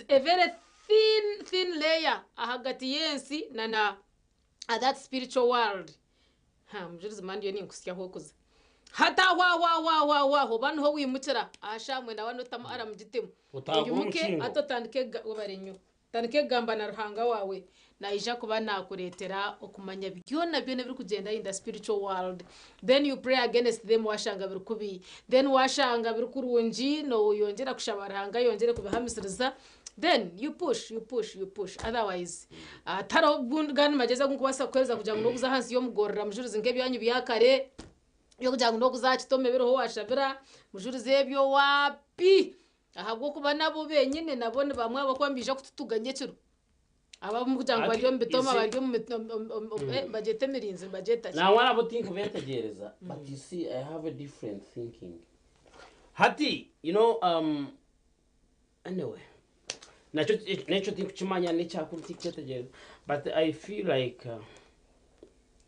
is a very thin thin layer ahagati y'ensi na na that spiritual world. Ha mujurizi mani ndiyo ninkuhitsya ahu orikuza. Hati aho aho aho aho aho aho oba niho wimukira aha shaaha mwenda waaba notamu aramu gitemu. Otagwa omu Oyimuke mukingo. hati otandike kuga webare nnyo. Otandike kugamba na Ruhanga waawe, naija kuba naakureetera okumanya byona byona ebirikugyenda in the spiritual world. Then you pray against them waashanga biri kubi. Then waashanga biri kurungi nooyongyera kushaba Ruhanga ayongyere kubihamisiriza. Then you push, you push, you push. Otherwise, tihariho gandi magyezi agu nkubaasa kukuheereza kugira ngu n'okuza ahansi y'omugorora mujurizi nk'ebyanyu bya kare. Eby'okugira ngu n'okuza aha kitome biriho waashabira mujurizi ebyo waapi! Ahabw'okuba nabo benyine nabo ni bamwe abarikuba nibaija kututuga nyekiro. Abo abarikugira ngu Hati, bari omu bitoma you see- bari omu mit- omu- omu- omu- omu- eh, nibagyeta emirinzi nibagyeta ki? Nangwa nabo tinkubeetegyereza but you see I have a different thinking. Hati you know um, anyway nakyo nekyo tinkukimanya nekyakuru tinkukyetegyereza but I feel like uh,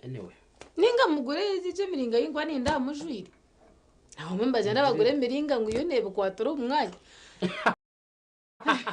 anyway. Ninga mugure egyo emiringa ei nkuba nindaha mujwire. Abamwe nibagyenda bagura emiringa ngu yo nebikwatira omu mwanya.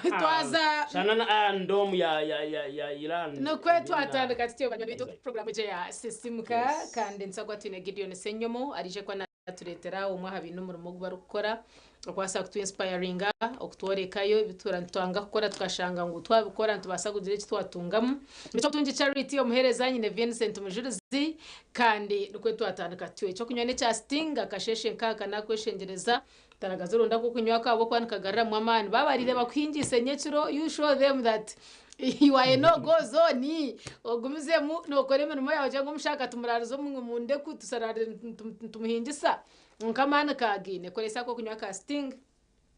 Twaza Shana na Iron Dome ya ya ya ya Iran. Nikwo twatandika tutyo banywani baitu puroguramu egyo eya Sisimuka Yes. kandi nituza kuba twine Gideon Ssenyomo araije kuba natureetera omwe aha baine omurimo ogu barikukora okubaasa kutu inspiringa okutworekayo ebi tuura nitwanga kukora tukashanga ngu twabikora nitubaasa kugira eki twatungamu. Eky'obutungi Charity omuheereza nyine Vincent Mujurizi kandi nikwo twatandika tutyo. Eky'okunywa n'ekya Sting akasheeshe nkaaka nakweshengyereza taragaza oronde ak'okunywa ako ahabw'okuba nikagaruramu amaani. Baaba bariire bakuhingiise nyekiro you show them that you are a no go zone ogumizemu nookora emirimo yaawe ogire ngu omushaka tumuraarize omu ndeku nitumuhingisa kwonka amaani kaagaine koresa ak'okunywa ka Sting.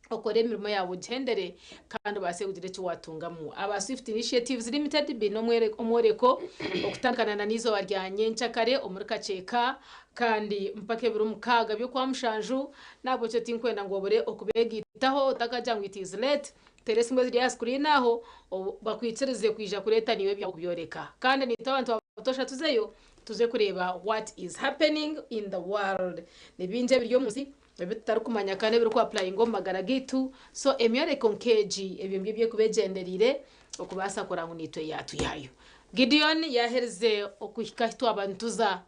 okore emirimo yaawe ogihendere kandi obaase kugira eki waatungamu. Aba Swift Initiatives Limited baine omworeko okutandikana na n'eizooba rya nyenkyakare omuri Kakyeka kandi mpaka ebiro mukaaga by'Okwamushanju. N'ahabw'ekyo tinkwenda ngu obure okubeegaitaho otakagira ngu it is late. Teera esimu eziri aha screen aho bakwikirize kwija kureeta naiwe ebyawe kubyoreka. Kandi naitwe abantu ba butoosha tuzeyo tuze kureeba what is happening in the world. Ni bingi ebiri omu nsi. Ebi tutarikumanya kandi ebiri ku applyinga omu magara gaitu. So emyoreko nk'egi ebyo nibyo ebi erikuba egyendereire okubaasa kureba ngu naitwe yaatwihayo. Gideon yaaherize okuhika ahu twaba nituza.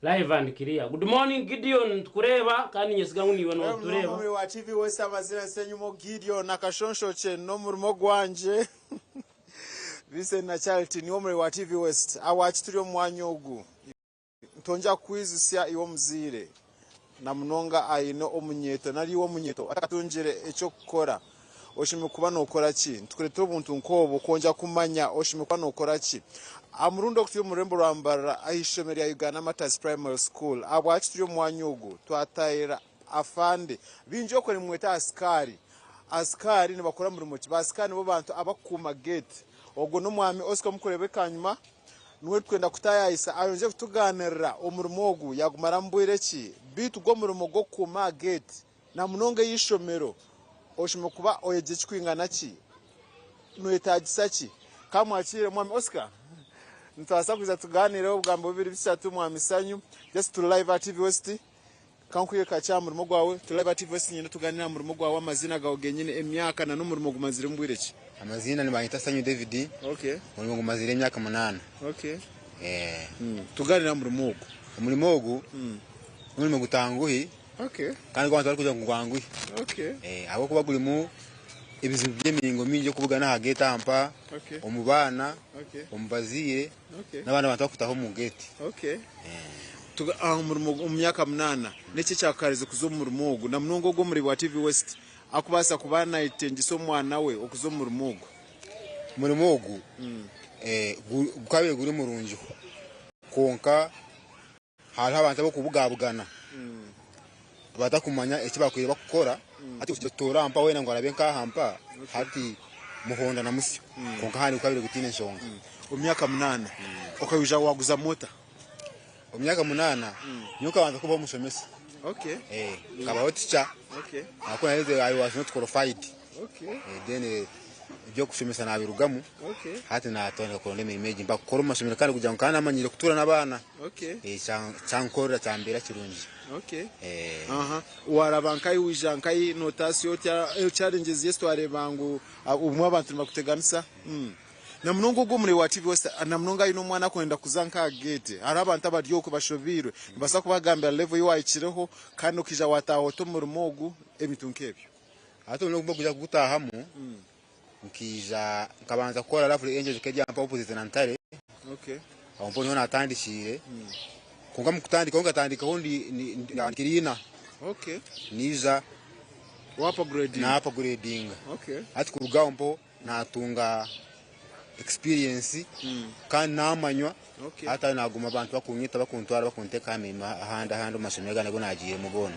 Live and clear. Good morning Gideon nitukureeba kandi ninyesiga ngu naiwe Munonga notureeba. omuri wa TV West amazina Ssenyumo Gideon akashonshokye n'omurimo gwangye Vincent na Charity niwe omuri wa TV West ahabwaki turi omu mwanya ogu Ntongyera kukwijutsya iwe omuzaire, na munonga aine omunyeeto nari iwe omunyeeto otakatungire eky'okukora, oshemereire kuba nookora ki? Nitukureetera obuntu nk'obu kwongyera kumanya oshemereire kuba nookora ki. Aha murundi ogu turi omu rurembo rwa Mbarara aha ishomero rya Uganda Martyrs Primary School. Ahabwaki turi omu mwanya ogu? Twataahirira afande. Baingi okwo nimumweta asikaari. Asikaari nibakora murimo ki? Baasikaari nibo bantu abarikukuuma geeti. Ogwo n'omwami Oscar omurikureeba ekanyima. Niwe turikwenda kutaayaayisa ayongye kutugaaniirira omurimo ogu yaagumaramu bwire ki? Beitu gwo omurimo gw'okukuuma aha geeti na munonga ey'eishomero oshemereire kuba oyegire kikwingana ki? Noyetaagisa ki? Ka mwakiire Mwami Oscar. Nitubaasa kwija tugaaniireho obugambo bubiri bishatu Mwami Sanyu. Just turi live aha TV West. Ka nkuhe kakye aha murimo gwawe. Turi live aha TV West niinyenda tugaaniire aha murimo gwawe, amaziina gaawe genyine, emyaka na n'omurimo ogumaziremu bwire ki? Amaziina nibanyeta Sanyu David, Okay. omurimo ngumazire emyaka munaana. Okay. Eh. Tugaaniire aha murimo ogu. Omurimo ogu n'omurimo gutanguhi Okay. kandi ogu abantu barikugira ngu gwanguhi. Okay. Eh, ahabw'okuba gurimu ebizibu by'emiringo mingi okubugana aha geeti aha mpa, Okay. omu baana, Okay. omu bazaire Okay. n'abandi bantu abakutaho omu geeti. Okay. Tuga aha murimo omu myaka munaana, niki ekyakukarize kuza omu murimo ogu na munonga ogu omuri bwa TV West akubaasa kuba nayetengyesa omwana we okuza omu murimo ogu? Omurimo ogu gukabaire guri murungi kwonka hariho abantu abokubugabugana batakumanya eki bakwiire bakukora hati otoora mpa weena ngu arabe nkaha mpa hati muhonda na musyo kwonka handi gukabaire gutaine nshonga. Omu myaka munaana okaija waguzamu ota? Omu myaka munaana nyowe nkabanza kubaho omushomesa. Okay. Eh, nkabaho teacher. Okay. Ahakuba naherize I was not qualified. Okay. Eh, then eh, Eby'okushomesa naabirugamu, hati naatandika kuronda emirimo egi mpaka kukora omu mashomero kandi kugira ngu nkaba naamanyire kutuura n'abaana kyankorera kyambeera kirungi. Waaraba nkahi waija nkahi nootaasya otya challenges yes twareeba ngu obumwe abantu nibakuteganisa na munonga ogwo omuri wa TV West na munonga aine omwana akwenda kuza nk'aha gate hariho abantu abari okwe bashobeirwe nibaasa kubagambira level ei waahikireho kandi okaija waataaha ota omurimo ogu ebintu nk'ebyo. Hati obu nibwo kuija kugutaahamu, nkaija nkabanza kukora Lovely Angels eka eri opposite na Ntare, aho mpaho niho naatandikiire. Kwonka omu kutandikaho nkatandikaho ndi nkiriina, naija naapagureedinga. Hati kuruga aho mpaho Natunga experience kandi namanywa hati aho naguma abantu bakunyeta bakuntwara bakunteka aha mirimo ahandi ahandi omu mashomero agandi agu nagiiremu goona.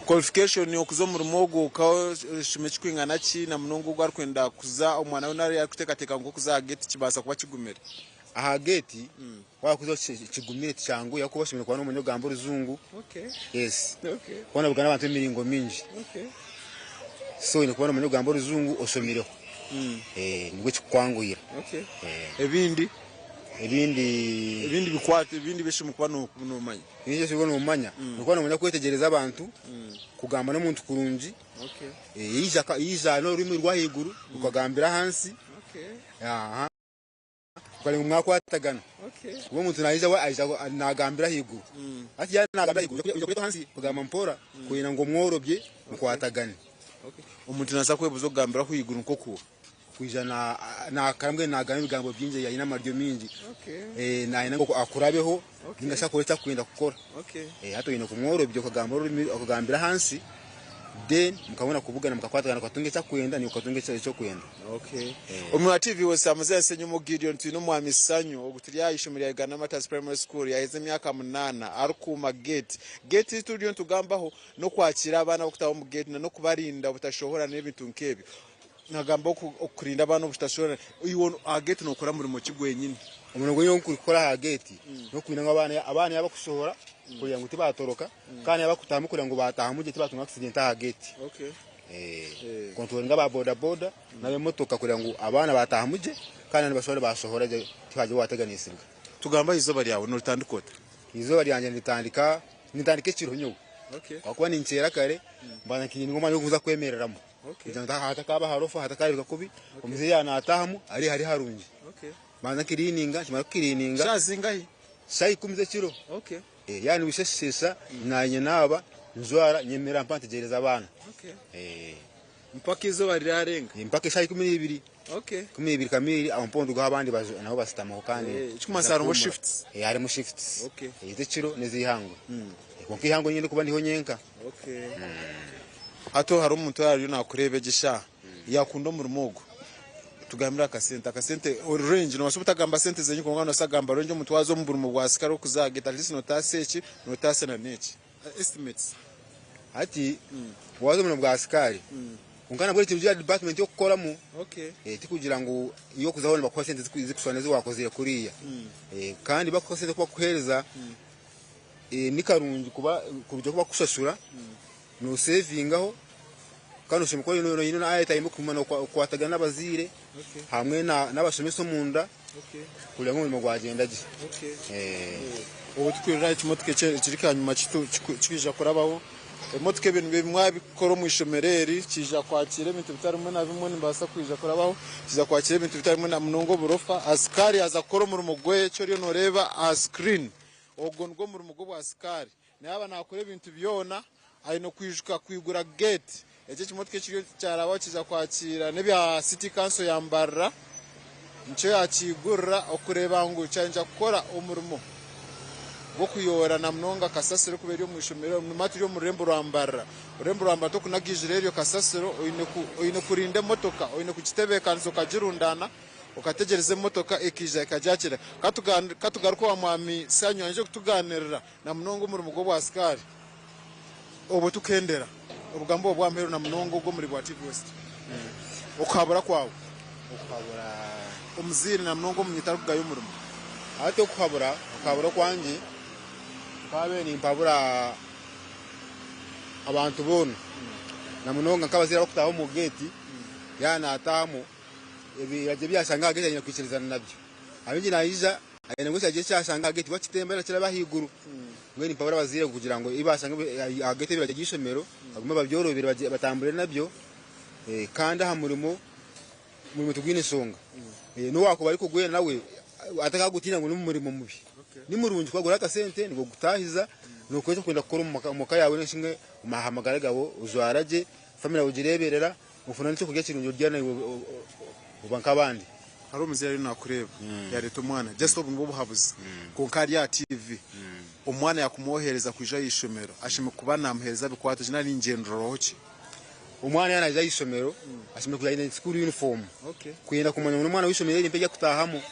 Qualification okuza omu murimo ogu okashoma ekikwingana ki na munonga ogwo arikwenda kuza omwana we nari arikuteekateeka ngu okuza aha gate kibaasa kuba kigumire? Aha gate waaba kuza kigumire tikyanguhi ahakuba oshemereire kuba nomanya kugamba orujungu yes kuba nobugana abantu b'emiringo mingi so oine kuba nomanya kugamba orujungu oshomireho nibwo kikukwanguhira. Ebindi? Ebindi Ebindi bikwate ebindi ebi kuba nomanya? Ebindi ebi kuba nomanya nokuba nomanya kwetegyereza abantu, kugamba n'omuntu kurungi, yaija n'orurimi rw'ahaiguru okagambira ahansi. Kugira ngu mwakwatagana. Kuba omuntu naija we aija nagambira ahaiguru. Hati yaaba nagambira ahaiguru oija kureeta ahansi kugamba mpora kwenda ngu omworobye mukwatagane. Omuntu naaza kwebuza okugambira ahaiguru nk'oku? Kwija nakara mbwenu nagamba ebigambo bingi aine amaryo mingi. Nayenda ngu akurabeho ninga shi akore eki arikwenda kukora. Hati oine kumworobya okagamba orurimi okagambira ahansi. Then mukabona kubugana mukakwatagana okatunga eki akwenda naiwe okatunga eki okwenda. Omu TV West Muzehe Ssenyumu Gideon twine omwami Sanyu ogu turi aha ishomero rya Uganda Martyrs Primary School yaheza emyaka munana arikukuuma gate. Gate ei turiyo nitugambaho n'okwakira abaana abakutaha omu gate na n'okubarinda obutashohora n'ebintu nk'ebyo. Nagamba okurinda abaana obutashohora iwe aha gate nokora murimo ki gwenyini? Omurimo gwenyini ogu ndikukora aha gate n'okurinda ngu abaana yaaba bakushohora kugira ngu tibatoroka Kandi abakutahamu kureba ngu batahamu gye tibatunga accident aha gate. Controllinga aba boda boda n'abemotoka kureba ngu abaana batahamu gye kandi nibashobora basohora gye tihagira owateganisibwa. Tugambe aha izooba ryawe noritandika ota? Eizooba ryangye ndiritandika nintandika ekiro nyowe ahakuba ninkyera kare mbanza nkirinda omwanya ogu nkuza kwemereramu kugira ngu hatakaba harofa hatakarebeka kubi omuzeeyi yaaba natahamu areebe hari harungi. Mbanza nkiriininga kimara kukiriininga. Shaaha zingahi? Shaaha ikumi z'ekiro. Yaaba nibusheesha naanye naaba njwara nyemera mpa ntegyereza abaana. Mpaka eizooba rirarenga? Mpaka eshaaha 12. 12 kamiiri aho mpa ndugaho abandi nabo bashutamaho kandi. Ekikumanyisa harimu shifts? Harimu shifts. Ez'ekiro n'ez'eihangwe. Kwonka eihangwe nyowe ndikuba ndiho nyenka. Hati hariho omuntu ariyo naakureeba egi eshaaha yaakunda omurimo ogu. Tugambire aha kasente, akasente range nobaasa obutagamba sente zenyini kwonka nobaasa kugamba range omuntu waaza omu murimo gwa asikari orikuza aha gate at least notaasa eki notaasa na n'eki estimates. Hati waaza omu murimo gwa asikari kwonka nabwo nikirugiirira aha department ei orikukoramu tikugira ngu iwe okuzaho nibakuha sente zirikushushana n'ezi waakozire kuriya kandi bakuha sente ku bakukuheereza ni karungi kuba kurugiirira oku bakukushashura Nosevingaho kandi oshemereire kuba oine na airtime kumanya kukwatagana n'abazaire hamwe n'abashomesa omunda kureba ngu omurimo gwagyenda gye. Obu tukwirira ekimotoka ekiri ahanyima kikwija kurabaho, ebimotoka ebi nibyo mwabikora omu ishomero eri kiija kwakira ebintu bitari bimwe na bimwe nibibaasa kwija kurabaho kiija kwakira ebintu bitari bimwe na munonga oburofa. Asikaari yaaza kukora omurimo gwe eki oriyo nooreeba aha sikirini ogwo nigwo murimo gw'obwasikaari. Naaba naakora ebintu byona, aine kwijuka kwigura geeti. Eki ekimotoka ekiriyo kyarabaho kiija kwakiira n'ebya City Council ya Mbarara nikyo yakiigurira okureeba ngu kyaija kukora omurimo gw'okuyoora na munonga kasasiro erikuba eri omu ishomero. Nimanya turi omu rurembo rwa Mbarara. Orurembo rwa Mbarara tokunaga ijura eryo kasasiro, oine kurinda emotoka, oine kugitebeekanisa okagirundaana. Okategyereza emotoka ekaija ekagyakira. Ka tugaruke owa Mwami Sanyu aije kutugaanirira na munonga omurimo gw'obwasikaari obwo tukendera obugambo obwo bw'aha muheru na munonga ogw'omuri bwa TV West. Okuhabura kwawe Okuhabura. omuzaire na munonga omunyita arikugaya omurimo. Hati okuhabura, okuhabura okwangye nkaabaire nimpabura abantu boona na munonga nk'abazaire abarikutaaha omu geeti. Yaaba naataahamu, ebiragiro ebi yaashanga aha geeti aine kwikirizana nabyo. Abaingi naija aine ngu ekiragiro eki yaashanga aha geeti wakitemba na kiraba ahaiguru. Mbwenu nimpabura abazaire kugira ngu ebi baashanga aha geeti ebiragiro by'eishomero bagume babyorobere batambure nabyo kandi aha murimo, omurimo tigwine nshonga. N'obu waakuba arikugwenda nawe atakagutiina ngu n'omurimo mubi. Ni murungi kuba guriho akasente nigukutaahiza, nookweta kwenda kukora omu ka yaawe aha magara gaawe ojwara gye, famire yaawe ogireeberera. Ofuna n'ekyokurya kirungi orya naiwe oba nk'abandi. Hariho omuzaire ariyo nakureeba yareeta omwana just obu nibwo buhabuzi kwonka ari aha TV omwana yakumwohereza kwija aha ishomero ashemereire kuba namuhereza bikwato ki nari ningyendererwaho ki? Omwana yaaba naija aha ishomero ashemereire kuza aine school uniform kwenda kumanya ngu n'omwana w'eishomero eri mpya eryakutaahamu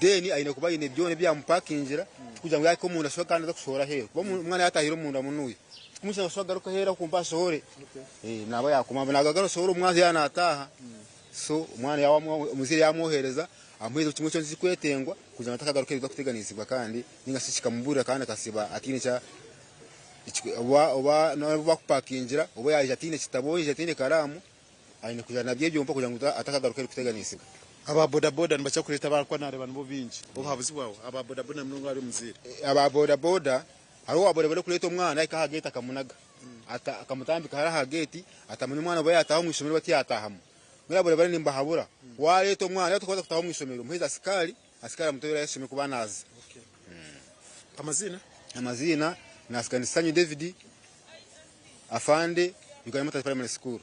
then aine kuba aine byona ebi yamupakingira tikugira ngu yahika omunda ashohore kandi aze kushohora aheeru kuba omwana yaatahire omunda munuya tikumushanga kushohora agaruke aheeru akumpe ashohore. Naaba yaakoma naagaruka naashohora omwana yaaba naataaha so omwana yaaba omuzaire yaamwohereza amuheereza buri kimwe kyona ekirikwetengwa kugira ngu atakagaruka kuza kuteganisibwa kandi nainga shi kikamuburira kandi akasiiba ataine eki oba n'abu bakupakingira oba yaija ataine kitabo oba yaija ataine karaamu aine kuija nabyo ebyo kugira ngu atakagaruka kuteganisibwa. Aba bodaboda nibakira kureeta abaana ahabw'okuba naareeba nibo baingi. Obuhabuzi bwawe aha ba bodaboda na munonga ahari omuzaire? Aba bodaboda hariho owa bodaboda orikureeta omwana ahika aha geeti akamunaga. Akamutambika hare aha geeti atamanya omwana oba yaataaha omu ishomero oba tiyaataahamu. Mbwenu abo bari nimbahabura, waareeta omwana yaaba tarikubaasa kutaaha omu ishomero, muheeze asikaari, asikaari amutware ahu ashemereire kuba naaza. Amaziina? Amaziina naasika ni Sanyu David Afande, Uganda Martyrs Primary School.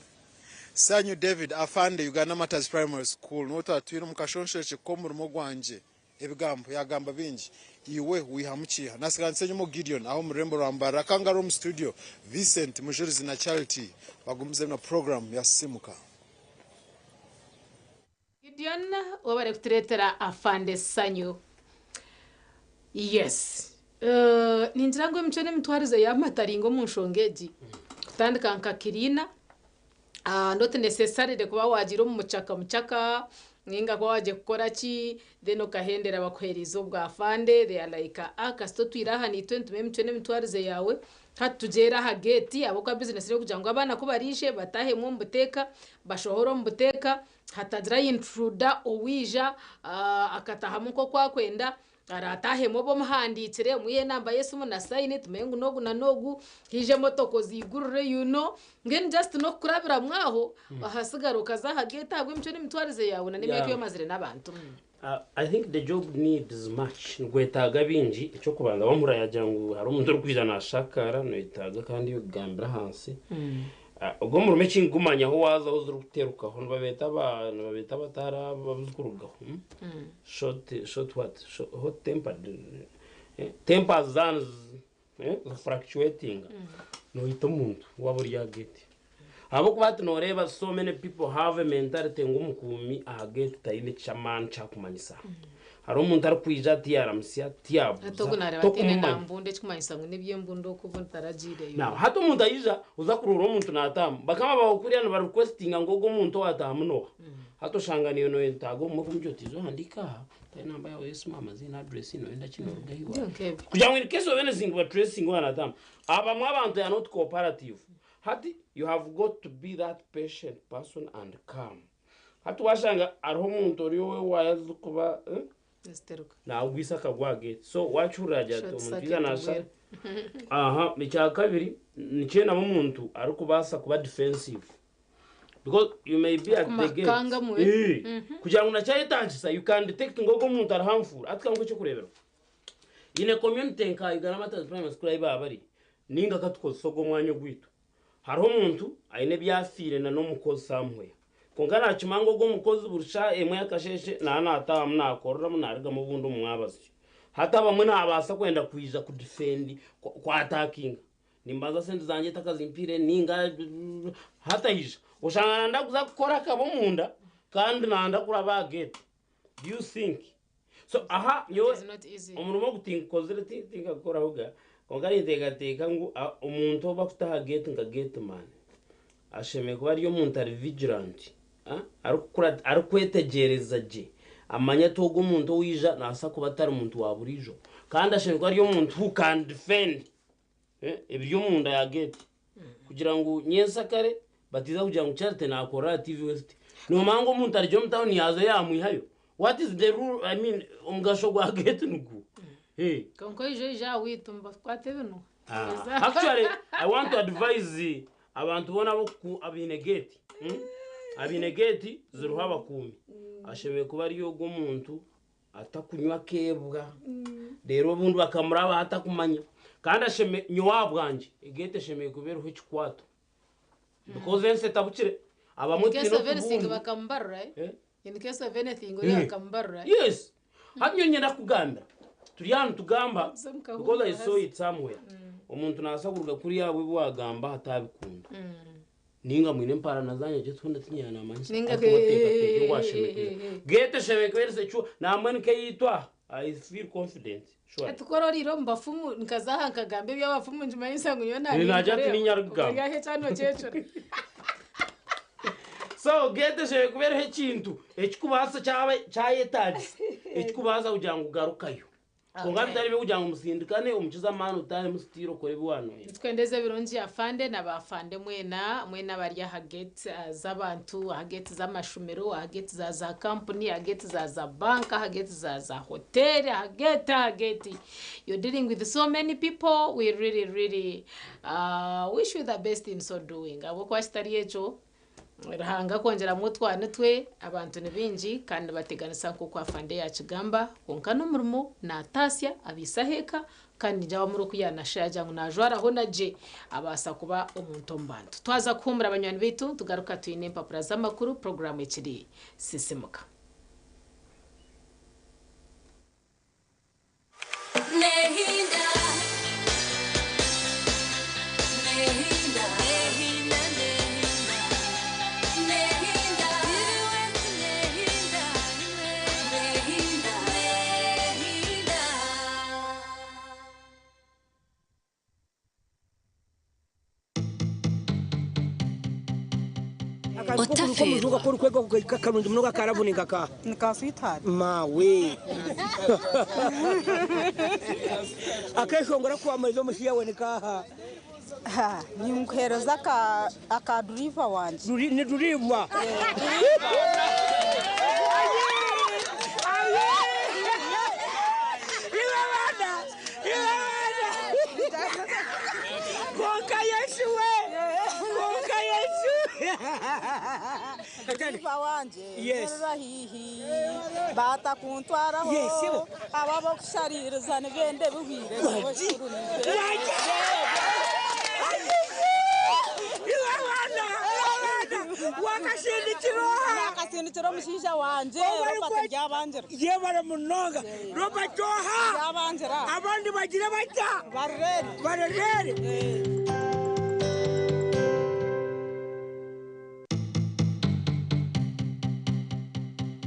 Sanyu David Afande, Uganda Martyrs Primary School, niwe twatwire omu kashonshorekye k'omurimo gwangye. Ebigambo yaagamba bingi, iwe waihamu kiiha? Naasiga Nsenyimo Gideon aha omu rurembo rwa Mbarara Kangaroo omu studio, Vincent Mujurizi na Charity bagumizemu na puroguraamu ya Sisiimuka. Gideon webare kuturetera afande Sanyu. Yes. Ningira ngu emicwe n'emitwarize yamataringa omu nshonga egi. Kutandika nka cleaner Not necessarily kuba wagiire omu mucaka mucaka ninga kuba wagiire kukora ki then okahendera bakuhereize obwa afande they are like ah kasita otwire aha naitwe nitumanya emicwe n'emitwarize yaawe hati tugyere aha gate ahabw'okuba business n'ey'okugira ngu abaana ku baraije batahemu omu buteeka bashohore omu buteeka hatagira intruder owaija akatahamu nk'oku akwenda. Araatahemu obe omuhandiikire, omuhe enamba y'esimu na sayini tumanye ngu n'ogu na n'ogu, haije emotoka oziigurire you know. Mbwenu just n'okukurabiramu aho, ahasigara okaza aha geeti ahabw'emicwe n'emitwarize yaawe na n'emyaka ei omazire n'abantu. I think the job needs much, nigwetaaga bingi, eky'okubanza wamuhurira yaagira ngu hariho omuntu orikwija naashakaara, noyetaaga kandi okugambira ahansi. Ogwo omurimo eki nkumanya ahu waaza ahu zirikuterukaho nibabeeta aba nibabeeta abatari abazikurugaho short short what hot tempered tempers zaaba nizifructuatinga noita omuntu waaba ori aha gate ahabw'okuba hati nooreeba so many people have a mentality ngu omukuumi aha gate taine ky'amaani eki arikumanyisa. Hariho omuntu arikwija tiyaramutsya, Hati tiyabuuza, ogu nareeba ataine na tokumumanya. mbundu ekikumanyisa ngu n'eby'embundu okwo obundi taragiireyo. Now hati omuntu aija oza kuroora omuntu naataahamu, bakama baawe kuriya niba requestinga ngu ogu omuntu owaataahamu n'oha? Hati oshanga naiwe noyetaaga obumwe kumugira oti iza ohandiike aha, oteho enamba yaawe y'esimu, amaziina, address, noyenda ki, noruga hi, Byo nk'ebyo. kugira ngu in case of anything ba tracinge waaba naataahamu. Abamwe abantu they are not cooperative. Hati you have got to be that patient person and calm. Hati washanga hariho omuntu ori owe waaya zirikuba eh, Niziteruka. naagwisa akagwa aha gate. So wakihurira agira ati Short omuntu circuit iza naashara. mbwenu. Aha, ekya kabiri nikyendamu omuntu arikubaasa kuba defensive because you may be at the gate. Akumakangamu, eh? Eh, kugira ngu nakyayetangisa you can detect ngu ogu omuntu ari harmful. Hati kankuhe ekyokureeberaho. In a community nka Uganda Martyrs Primary School ahi baba bari, ninga katukozese ogu omwanya ogwaitu. Hariho omuntu aine ebi afiire na n'omukozi somewhere. Kwonka nakimanya ngu ogwo omukozi buri shaaha emwe y'akasheeshe naaba naataahamu naakoreramu naarugamu obundi omu mwabazyo. Hati abamwe naabaasa kwenda kwija ku defend, ku attackinga. Nimbanza sente zangye takazimpaire ninga hati aija oshanga nayenda kuza kukora akabi omunda kandi nayenda kuraba aha gate. Do you think? So aha nyowe It is not easy. omurimo ogu tinkukozire ti- tinkagukorahoga kwonka ninteekateeka ngu a- omuntu ou bakuta aha gate nka gate man ashemereire kuba ari omuntu ari vigilant ah, arikukura arikwetegyereza gye amanye ati ogu omuntu owaija nabaasa kuba atari muntu wa buriijo kandi ashemereire kuba ari omuntu who can defend eh, ebiri omunda ya gate kugira ngu nyensakare batiiza kugira ngu Charity naakorera aha TV West. Nomanya ngu omuntu arigye omu tawuni yaaza yamwihayo. What is the rule, I mean, omugasho gwa gate nigwo? Eh. Kwonka oija oija aha waitu nibakukwata ebinwa. Ah, actually, I want to advise abantu boona aboku abaine gate. Hmm? Abaine gate ziriho abakuumi. Ashemereire kuba ari ogwo omuntu atakunywa akeebwa. Reero obundi bakamurabaho atakumanya. Kandi asheme nyowe aha bwangye, egate eshemereire kuba eriho ekikwato. Because ensi etabukire. Abamwe In case twine of anything otubundu. bakamubarura eh? Eh? In case of anything oriya Eh. bakamubarura. Yes. Hati nyowe niinyenda kukugambira. Turi aha nitugamba Oze omu kahumba because I saw haza. it somewhere. Omuntu naabaasa kuruga kuriya ahabwa ebi waagamba aha atabikunda. Ninga mwine emparana zanyu egyo twena tinyine namanyisa. Ninga Arikuba ateekateeka ngu eh, ashemereire. eh, eh. Gate eshemereire kuba eri secure. Nambwenu nk'eyaitu aha, I feel confident. Surely. Hati ku oriire omu bafumu nkaza aha nkagamba eby'abafumu nikimanyisa ngu nyowe Eh, naagira ati naabikorera. niinye arikugamba. Ori aha ekyana okyecura. So gate eshemereire kuba eriho ekintu ekikubaasa kyaba kyayetaagisa ekikubaasa kugira ngu garukayo. Kwonka bitari eby'okugira ngu musindikane omukize amaani otahemu sitiira okore ebi waanoyenda. Nitwendeza ebirungi afande na ba afande mwena, mwena abari aha gate z'abantu, aha gate z'amashomero, aha gate za za kampuni, aha gate za za bank, aha gate za za hotel, aha gate, aha gate. You're dealing with so many people, we really really wish you the best in so doing. Ahabw'okuba kitari ekyo, Ruhanga akwongyeramu otwana twe, abantu ni baingi kandi nibateganisa nk'oku afande yaakigamba, kwonka n'omurimo naataasya abaitse ah'eka kandi niingira wamura oku yaanashusha yaagira ngu naajwaraho na gye abaasa kuba omuntu omu bantu. Twaza kuhuumura banywani baitu tugaruka twine empapura z'amakuru, puroguraamu ekiri Sisimuka. Otafeerwa. Maawe akeshongora kwamariza omushaija we nikaaha? Ninkuheereza aka duriva wangye. Ni duriva. Kwonka Yesu we! Kwonka Yesu! Duriva wangye Yes. nyorora haihi baatakuntwaraho Yes, sebo. abo abokushariiriza nibenda ebihwire nyowe kikuru nimpenda. Wakasindikira oha? Nakasindikira omushaija wangye Robert Ryabangira. Yebare munonga. Robert oha? Ryabangira. Abandi bagire bata? Barurere. Barurere.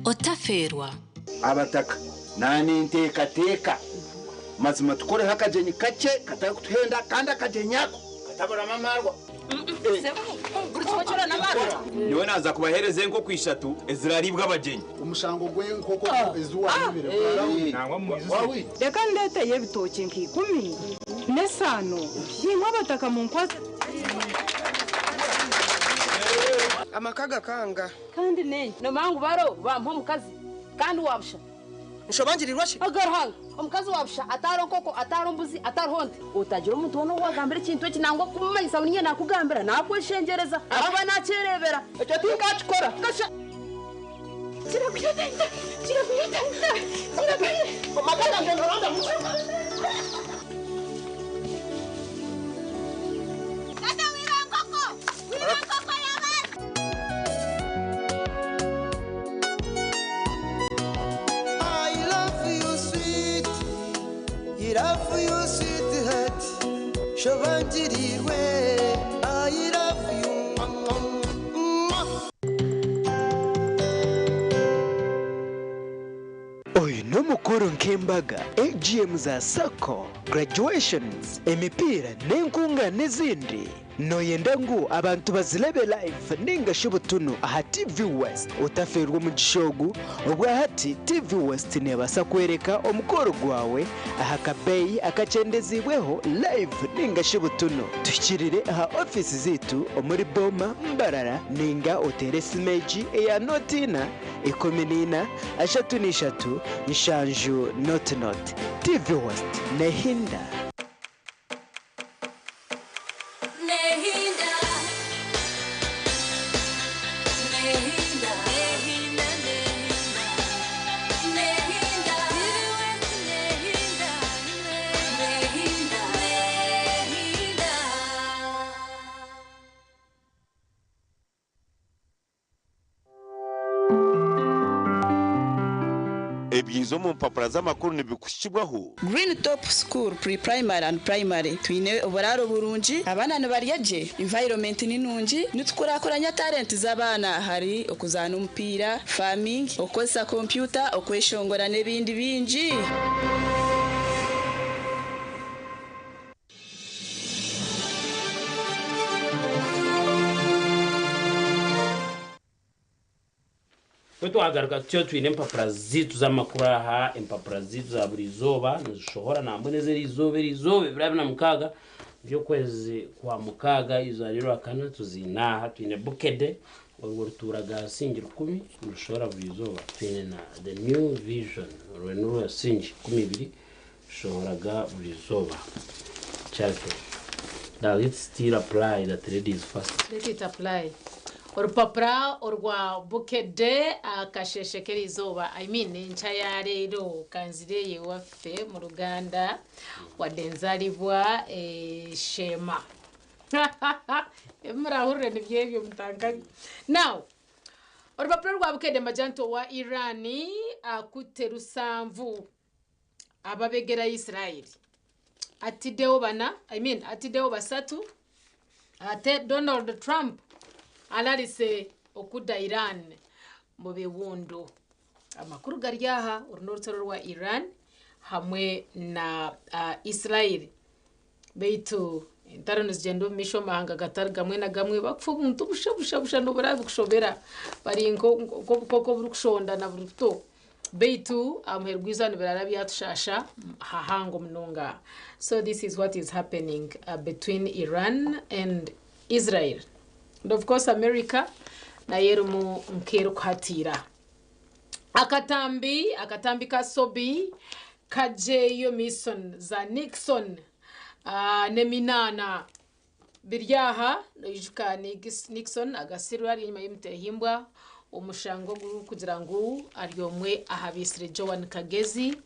Otafeerwa. Abataka naninteekateeka mazima tukoreho akagyenyi kakye katarikutuhenda kandi akagyenyi ako kataburamu amaarwa. Nyowe naaza kubaheereza enkoko ishatu eziraariibwe abagyenyi. Omushango gw'enkoko ezi waayibire gwarahwire. Reka ndeeteyo ebitookye nka ikumi n'esaano, imwe abataka munkwase tugyende. Amaka gakanga. Kandi nenki nomanya ngu baro bampa omukazi kandi wabusha. Nshobangirirwa shi? Aga Ruhanga, omukazi wabusha atariho nkoko, atariho mbuzi, atariho nte. Otagira omuntu woona ou wagambira ekintu eki nangwa kumumanyisa ngu niinye naakugambira, naakweshengyereza ahakuba naakyereebera. Ekyo tinkakikora. Kasha. Kirakuyeeta, kirakuyeeta, kirakuyeeta. Amaka gangye noronda Tata wiba nkoko! Wiba nkoko y'abandi! I love you sweet, I love you sweetheart, shobangirirwe, I love you. Oine omukono. Emikoro nk'embaga, AGM za Sacco, graduations, emipiira n'enkungaana ezindi. Nooyenda ngu abantu bazirebe live ninga shi butunu aha TV West? Otafeerwa omugisha ogu, obwahati TV West neebaasa kworeka omukoro gwawe aha kabeeyi akakyendeziibweho live ninga shi butunu. Tuhikirire aha ofiisi zaitu omuri Boma, Mbarara ninga oteere esimu egi eya nooti ina, 14, 33, 70 0. TV West neehinda. Nehinda. Nehinda. Nehinda, nehinda. Nehinda. Nehinda. Nehinda. Nehinda. Ebyiza omu mpapura z'amakuru nibikuhikibwaho. Green Top School Pre-Primary and Primary twine oburaaro burungi, abaana nibarya gye, environment ni nungi, nitukurakuranya talent z'abaana ahari okuzaana omupiira, farming, okukozesa kompyuta, okweshongora n'ebindi bingi. Ku twagaruka tutyo twine empapura zaitu z'amakuru aha, empapura zaitu za buri izooba nizishohora nambwenu ez'eri izooba eri izooba ebiro abiri na mukaaga by'okwezi kwa mukaaga eizooba ry'orwakana tuziine aha. Twine Bukedde orwo rutuura ga siringi 1000 nirushohora buri izooba. Twine na The New Vision orwo n'orwa siringi 20 rushohoraga buri izooba. Charity, does it still apply that ladies first? Let it apply. Orupapura orwa Bukedde akasheeshe k'erizooba, I mean enkya ya reero kanzire ewaffe mu Ruganda wadde nzaribwa e Sheema. Ebi murahurire nibyo ebyo mutankanye. Now, orupapura rwa Bukedde mbagira nti owa Iran akutte rusanvu ababegera Israeli. Atiddewo bana, I mean atiddewo basatu ate Donald Trump alarise okudda Iran mu biwundu. Amakuru gari aha, oru n'orutaro rwa Iran hamwe na Israel. Beitu entaro nizigyenda omu maisho omu mahanga gatari gamwe na gamwe bakufa obuntu busha busha busha n'oburaba bukushobera bari nk'obukooko oburikushonda na buri buto. Beitu aha muheru gw'eizooba nibirara byatushasha hahango munonga. So this is what is happening between Iran and Israel. And of course America nayo erimu nk'erikuhatiira. Akatambi, akatambi ka Sobi kagyeyo Mason za Nixon n'eminaana biri aha. Noijuka Nixon agasirwe ari enyima y'emitehimbwa omushango ogurikugira ngu ari omwe aha baitsire Joan Kagezi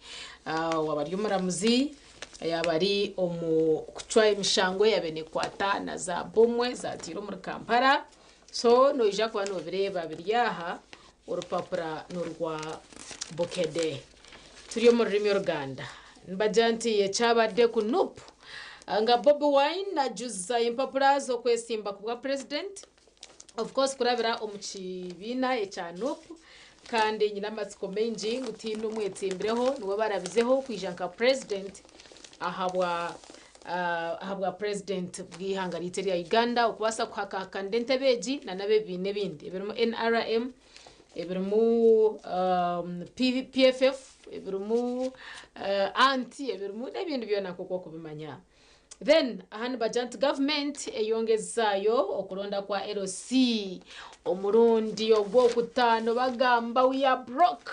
waaba ari omuramuzi yaaba ari omu kucwa emishango eyabaire nekwata na za bomu ezatiire omuri Kampala. So noija kuba nobireeba biri aha orupapura n'orwa Bukedde. Turi omu rurimi Oruganda. Nibagira nti ekyabadde ku Nup nga Bobi Wine ajuza empapura z'okwesimba kubwa Purezidenti of course kurabira omu kibiina ekya Nup kandi nyine amatsiko maingi ngu tihaine omwetsimbireho niwe barabizeho kwija nka Purezidenti ahabwa ahabwa Purezidenti bw'eihanga ryaitu erya Uganda okubaasa kuhakahakanira entebe egi na n'ab'ebibiina ebindi ebirimu NRM, ebirimu PFF, ebirimu anti, ebirimu n'ebindi byona nk'oku orikubimanya. Then aha nibagira nti gavumenti eyongezaayo okulonda kwa LC omurundi ogwokutaano bagamba we are broke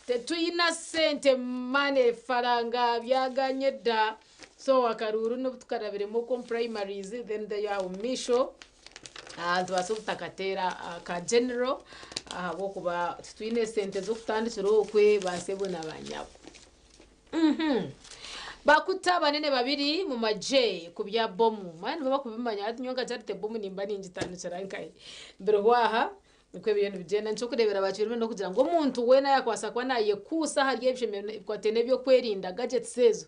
tetwina sente money faranga byaganye dda so akaruuru n'obu tukarabiremu okwo omu primaries then they are omu maisho nitubaasa obutakateera aka general ahabw'okuba titwine sente z'okutandikira okwe ba sebo na ba nyabo. Bakuta abanene babiri mu magye ku bya bomu. Manya nibo bakubimanya hati nyowe nka Charity bomu nimba ningitandikira nkahi. Biriho aha nikwo ebiriyo nibigyenda. Nikyo okureebera bakirimu n'okugira ngu omuntu weena yaakubaasa kuba naayekuusa ahari ebyo ebikwataine n'ebyokwerinda, gadgets ezo,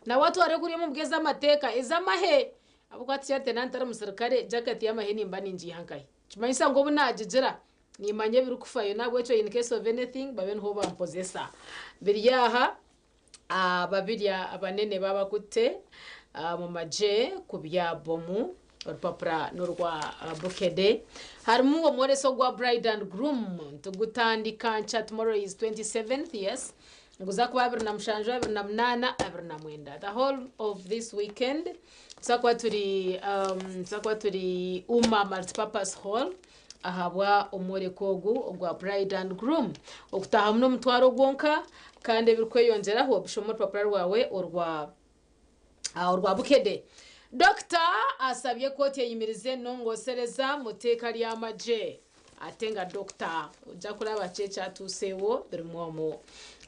nawe atware kuriya omu mbuga ez'amateeka ez'amahe. Ahabw'okuba hati Charity naaba ntari musirikare, jacket y'amahe nimba ningiiha nkahi? Nikimanyisa ngu obu naagigira, niimanya ebirikufayo. N'ahabw'ekyo in case of anything babe niho bampozesa. Biri aha. Babirya abanene babakutte omu magye kubya bomu. Orupapura n'orwa Bukedde. Harimu omworeso gwa Bride and Groom nitugutandika nkya tomorrow is 27th yes niguza kuba 27, 28, 29 the whole of this weekend tuza kuba turi tuza kuba turi Uma Multipurpose Hall ahabwa omworeko ogu ogwa Bride and Groom. Okutaahamu n'omutwaro gwonka kandi ebirikweyongyeraho bishome orupapura rwawe orwa orwa Bukedde. Dokita asabye kooti eyimirize enongosereza mu teeka ry'amagye. Ate nga Dokita ojja kuraba ki ekyatuuseewo birimu omu.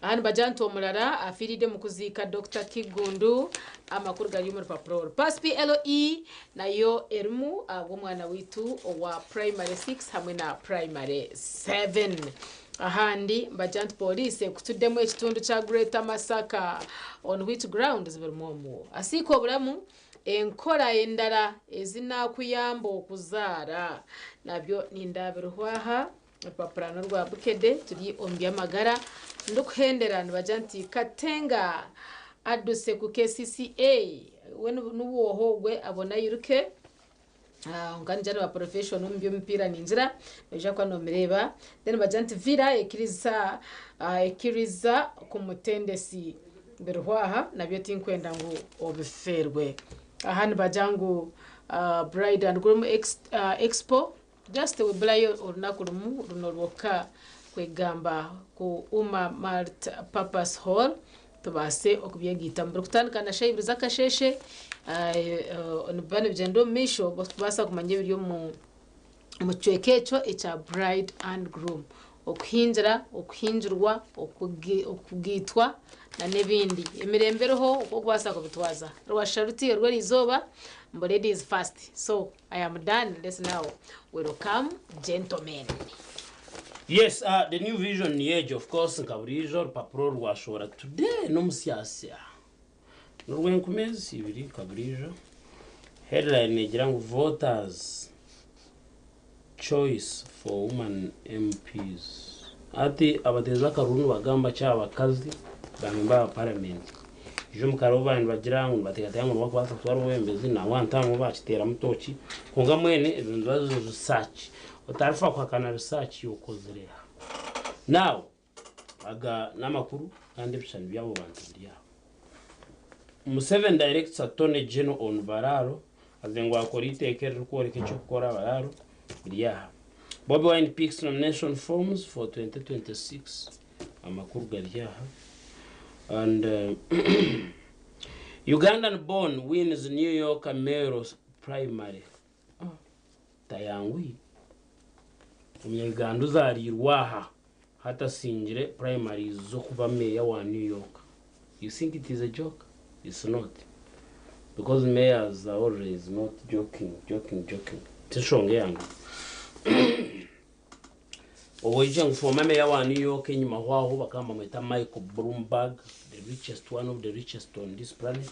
Aha nibagira nti omurara afiiride omu kuziika Dokita Kiggundu. Amakuru gari omu rupapura oru. Pass PLE nayo erimu ahabw'omwana waitu owa Primary 6 hamwe na Primary 7. Ahandi nibagira nti Pooriisi ekutuddemu ekitundu kya Greater Masaka on which grounds birimu omu. Asiika oburamu Enkora endara ezi naakuyamba okuzaara nabyo nindabiriho aha. Orupapura n'orwa Bukedde turi omu by'amagara. Ndikuhendera nibagira nti Katenga adduse ku KCCA we n'obwoha ogwe abone airuke. Kwonka ningira ni ba professional omu by'omupiira ningira noija kuba noomureeba. Then nibagira nti Villa ekiriza ekiriza ku mutendesi biriho aha nabyo tinkwenda ngu obifeerwe. Aha nibagira ngu Bride and Groom Expo just weburayo orunaku rumwe runo rwonka kwegamba ku Umma Multi Purpose Hall tubaase okubyegaitamu. Birikutandika na shaaha ibiri z'akasheeshe nibiba nibigyenda omu maisho kubaasa kumanya ebiri omu kicweka ekyo ekya Bride and Groom. Okuhingira, okuhingirwa, okugaitwa n'ebindi. Emirembe eriho oku orikubaasa kubitwaza. Rwashusha ruti orw'erizooba mbu ladies first. So I am done let's now welcome gentlemen. Yes, the new vision niyo egyo of course nka buriijo orupapura oru rwashohora today n'omusyasya n'orwenkumi ezi ibiri nka buriijo headline negira ngu voters choice for woman MPs hati abateezi b'akaruru nibagamba ki aha bakazi ba member ba parliament ijo omu karuru baabaire nibagira ngu nibateekateeka ngu nibo barikubaasa kutwara obwebembezi nangwa ntamu baakiteeramu tooki kwonka mbwenu ezo niziba ziri research Otarifa kuhakana research yokozire aha. Now aga namakuru kandi ebishushani byabo bantu biri aho. Museveni directs attorney general on Baraaro aze ngu akore eiteeka eririkworeka ekyokukora Baraaro biri aha. Bobi Wine picks nomination forms for 2026 amakuru gari aha and Ugandan born wins New York mayoral primary. Tayanguhi. Omunya-Uganda ozaariirwe aha hati asingire primaries z'okuba meeya wa New York. You think it is a joke? It's not. Because mayors are always not joking, joking, joking. Ti nshonga eyanguhi. Obwo ngu former meeya wa New York enyima ho aho bakaba nibamweta Michael Bloomberg, the richest, one of the richest on this planet.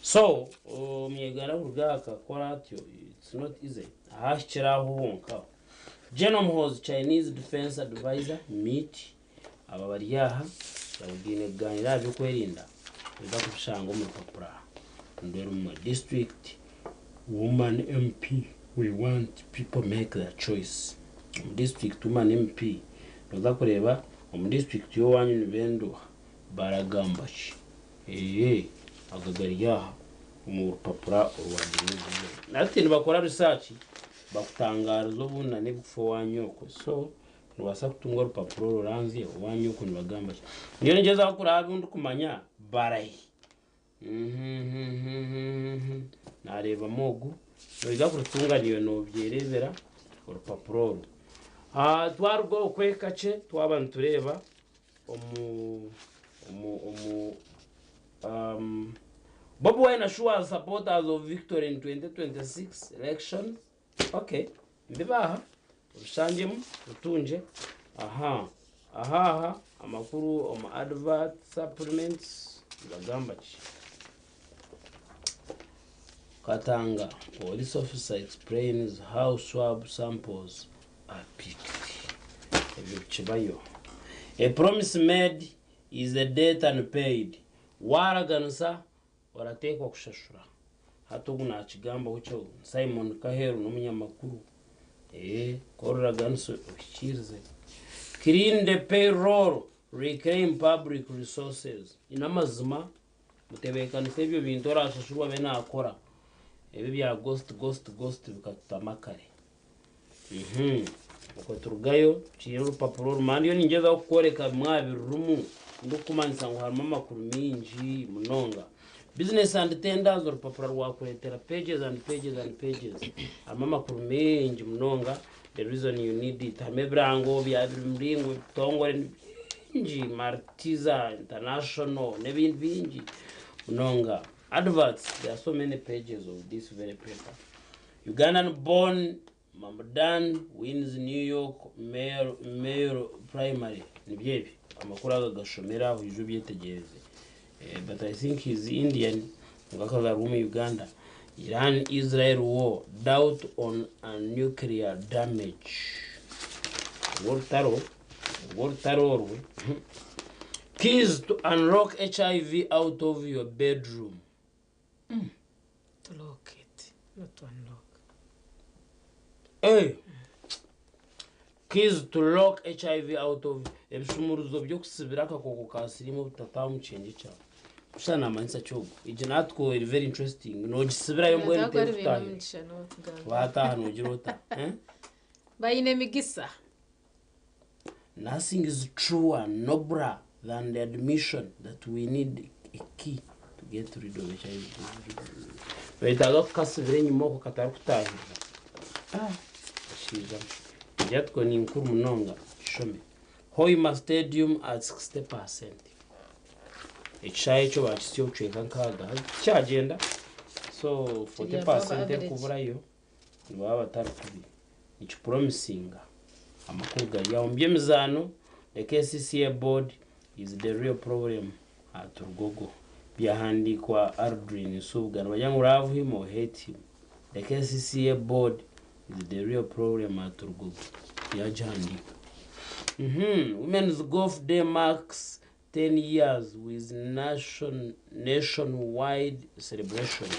So, omunya-Uganda kuruga aha akakora atyo, it's not easy. Ahahikire aho honka aho. General Muhoozi Chinese Defence Advisor meet aba bari aha babugaine kuganira aha by'okwerinda noija kubishanga omu rupapura nirwo District Woman MP we want people make their choice omu District Woman MP noza kureeba omu district y'owanyu nibenda oha baragamba ki eeh aga gari aha omu rupapura orwa The New Vision hati nibakora research bakutangaariza obundi na n'ebikufa owanyu okwe so nobaasa kutunga orupapura oruranzye owanyu okwe nibagamba ki nyowe ningyezaho kuraba abu ndikumanya barahi Naareebamu ogu, noija kurutunga naiwe noobyereebera orupapura oru. Twaruga okwe kakye twaba nitureeba omu omu omu Bobi Wine assures supporters of victory in 2026 elections. Okay, mbibe aha obishangyemu otungye. Aha, aha aha amakuru omu advert supplements nibagamba ki? Katanga, police officer explains how swab samples are picked. Ebyo bikibayo. A promise made is a debt unpaid. Waaraganisa orateekwa kushashura. Hati ogu naakigambaho ki ogu? Simon Kaheru n'omunyamakuru. Ee, ku oriraganisa ohikiirize. Clean the payroll, reclaim public resources. N'amazima mutebeekanise ebyo bintu oraashashurwa abe naakora. Ebi ebya ghost ghost ghost bikatutama kare. Mhm. Okwo turugayo tukiine orupapura oru manya ndiyo ningyezaho kukworeka bimwe aha birurimu ndikukumanyisa ngu harimu amakuru maingi munonga. Business and tenders orupapura rwakureetera pages and pages and pages. Harimu amakuru maingi munonga the reason you need it. Harimu ebirango bya buri muringo ebitongore bingi Maltiza international n'ebindi bingi munonga. Adverts there are so many pages of this very paper. Ugandan born Mamdan wins New York mayor, mayor primary nibyo ebi amakuru aga gashomere aho ija obyetegyereze eh, but I think he's Indian ngu akazaarwa omu Uganda. Iran Israel war doubt on a nuclear damage orwo orutaro orwo orutaro orwe keys to unlock HIV out of your bedroom. To lock it, not to unlock. Hey. Keys to lock HIV out of ebishumuruzo by'okusibira akakooko ka siriimu obutataaha omu kishengye kyawe. Kusha naamanyisa ki ogwo? Egi natwo eri very interesting. Noogisibirayo mbwenu Nataako ari baine terikutahira. omugisha n'otugamba. Waataaha noogira ota? Eh? Baine emigisa. Nothing is truer, nobler than the admission that we need a key to get rid of HIV. Noyetaaga kukasibira enyima okwo katarikutahirira. Ah, kashaija Jatco ni nkuru munonga kishome. Hoima Stadium at 60%. Ekishaayi ekyo bakitsya obucweka nkaaga tikyagenda so 40% erikuburayo nibaba batari kubi. Nikipromisinga amakuru gari aho. Omu by'emizaano, the KCCA board is the real problem at Rugogo. Byahandiikwa Aldrin Nsubuga. Nibagira ngu love him or hate him, the KCCA board is the real problem at Rugogo. Yagihandiika. Women's Golf Day marks 10 years with nation, nationwide celebrations.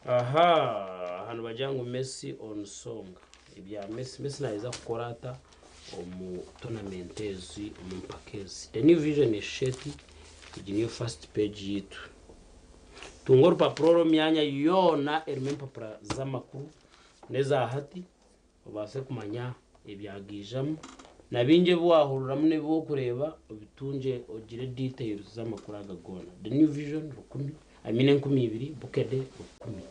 Aha, aha nibagira ngu Messi on song. Ebya Messi, Messi naija kukora ata omu tournament ezi, omu mpaka ezi. The New Vision eshusha eti, egi niyo first page yitu. Tunga orupapura oru omu myanya yoona erimu empapura z'amakuru n'eza hati obaase kumanya ebyagaijamu na bingi ebi waahuriramu n'ebi orikureeba obitungye ogire details z'amakuru aga goona. The New Vision rukumi, I mean 2000, Bukedde 1000.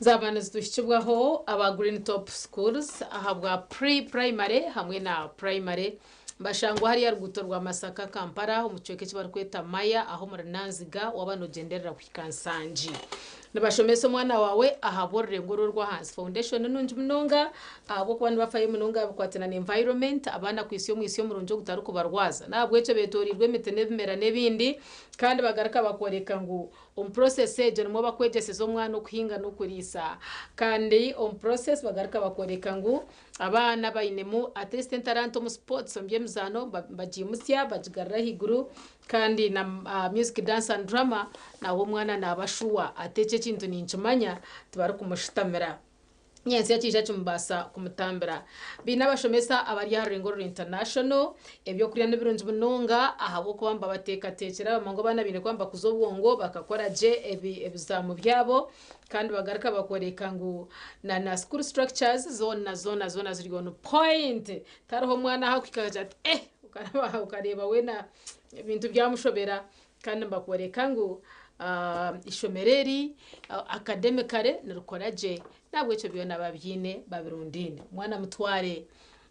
Zaaba nizituhikibwaho aba Green Top Schools ahabwa pre-primary hamwe na primary. Nibashangwa hariya ruguuto rwa Masaka Kampala omu kicweka eki barikweta Maya aho omuri Nanziga waaba nogyenderera kuhika Nsangi. Nibashomesa omwana waawe ahabw'orurengo oru orw'ahansi. Foundation nungi munonga ahabw'okuba nibafayo munonga aha bikwatiraine na environment, abaana kwitsya omwitsyo murungi ogutarikubarwaza. N'ahabw'ekyo betoreirwe emiti n'ebimera n'ebindi kandi bagaruka bakworeka ngu omu process egyo nimwo bakwegyeseza omwana okuhinga n'okuriisa. Kandi omu process bagaruka bakworeka ngu abaana bainemu at least entaranta omu sports, omu by'emizaano bagiimutsya bagigarura ahaiguru kandi na music, dance and drama nawe omwana naaba shuwa ati eki ekintu ninkimanya tibarikumushutamira. Nyentsya kiija kimubaasa kumutambira. Baine abashomesa abari aha rurengo ruri international. Ebyokurya nibirungi munonga ahabw'okuba nibabateekateekyera bamanya ngu abaana baine kuba nibakuza obwongo bakakora gye ebizaamu byabo kandi bagaruka bakooreka ngu na na school structures zoona zoona zoona ziri on point. Tihariho omwana aha kuhika akagira ati eh okareeba weena ebintu byamushobera Kandi nibakworeka ngu eishomero eri academically nirikora gye n'ahabw'ekyo byona babiine babirundaine. Omwana mutware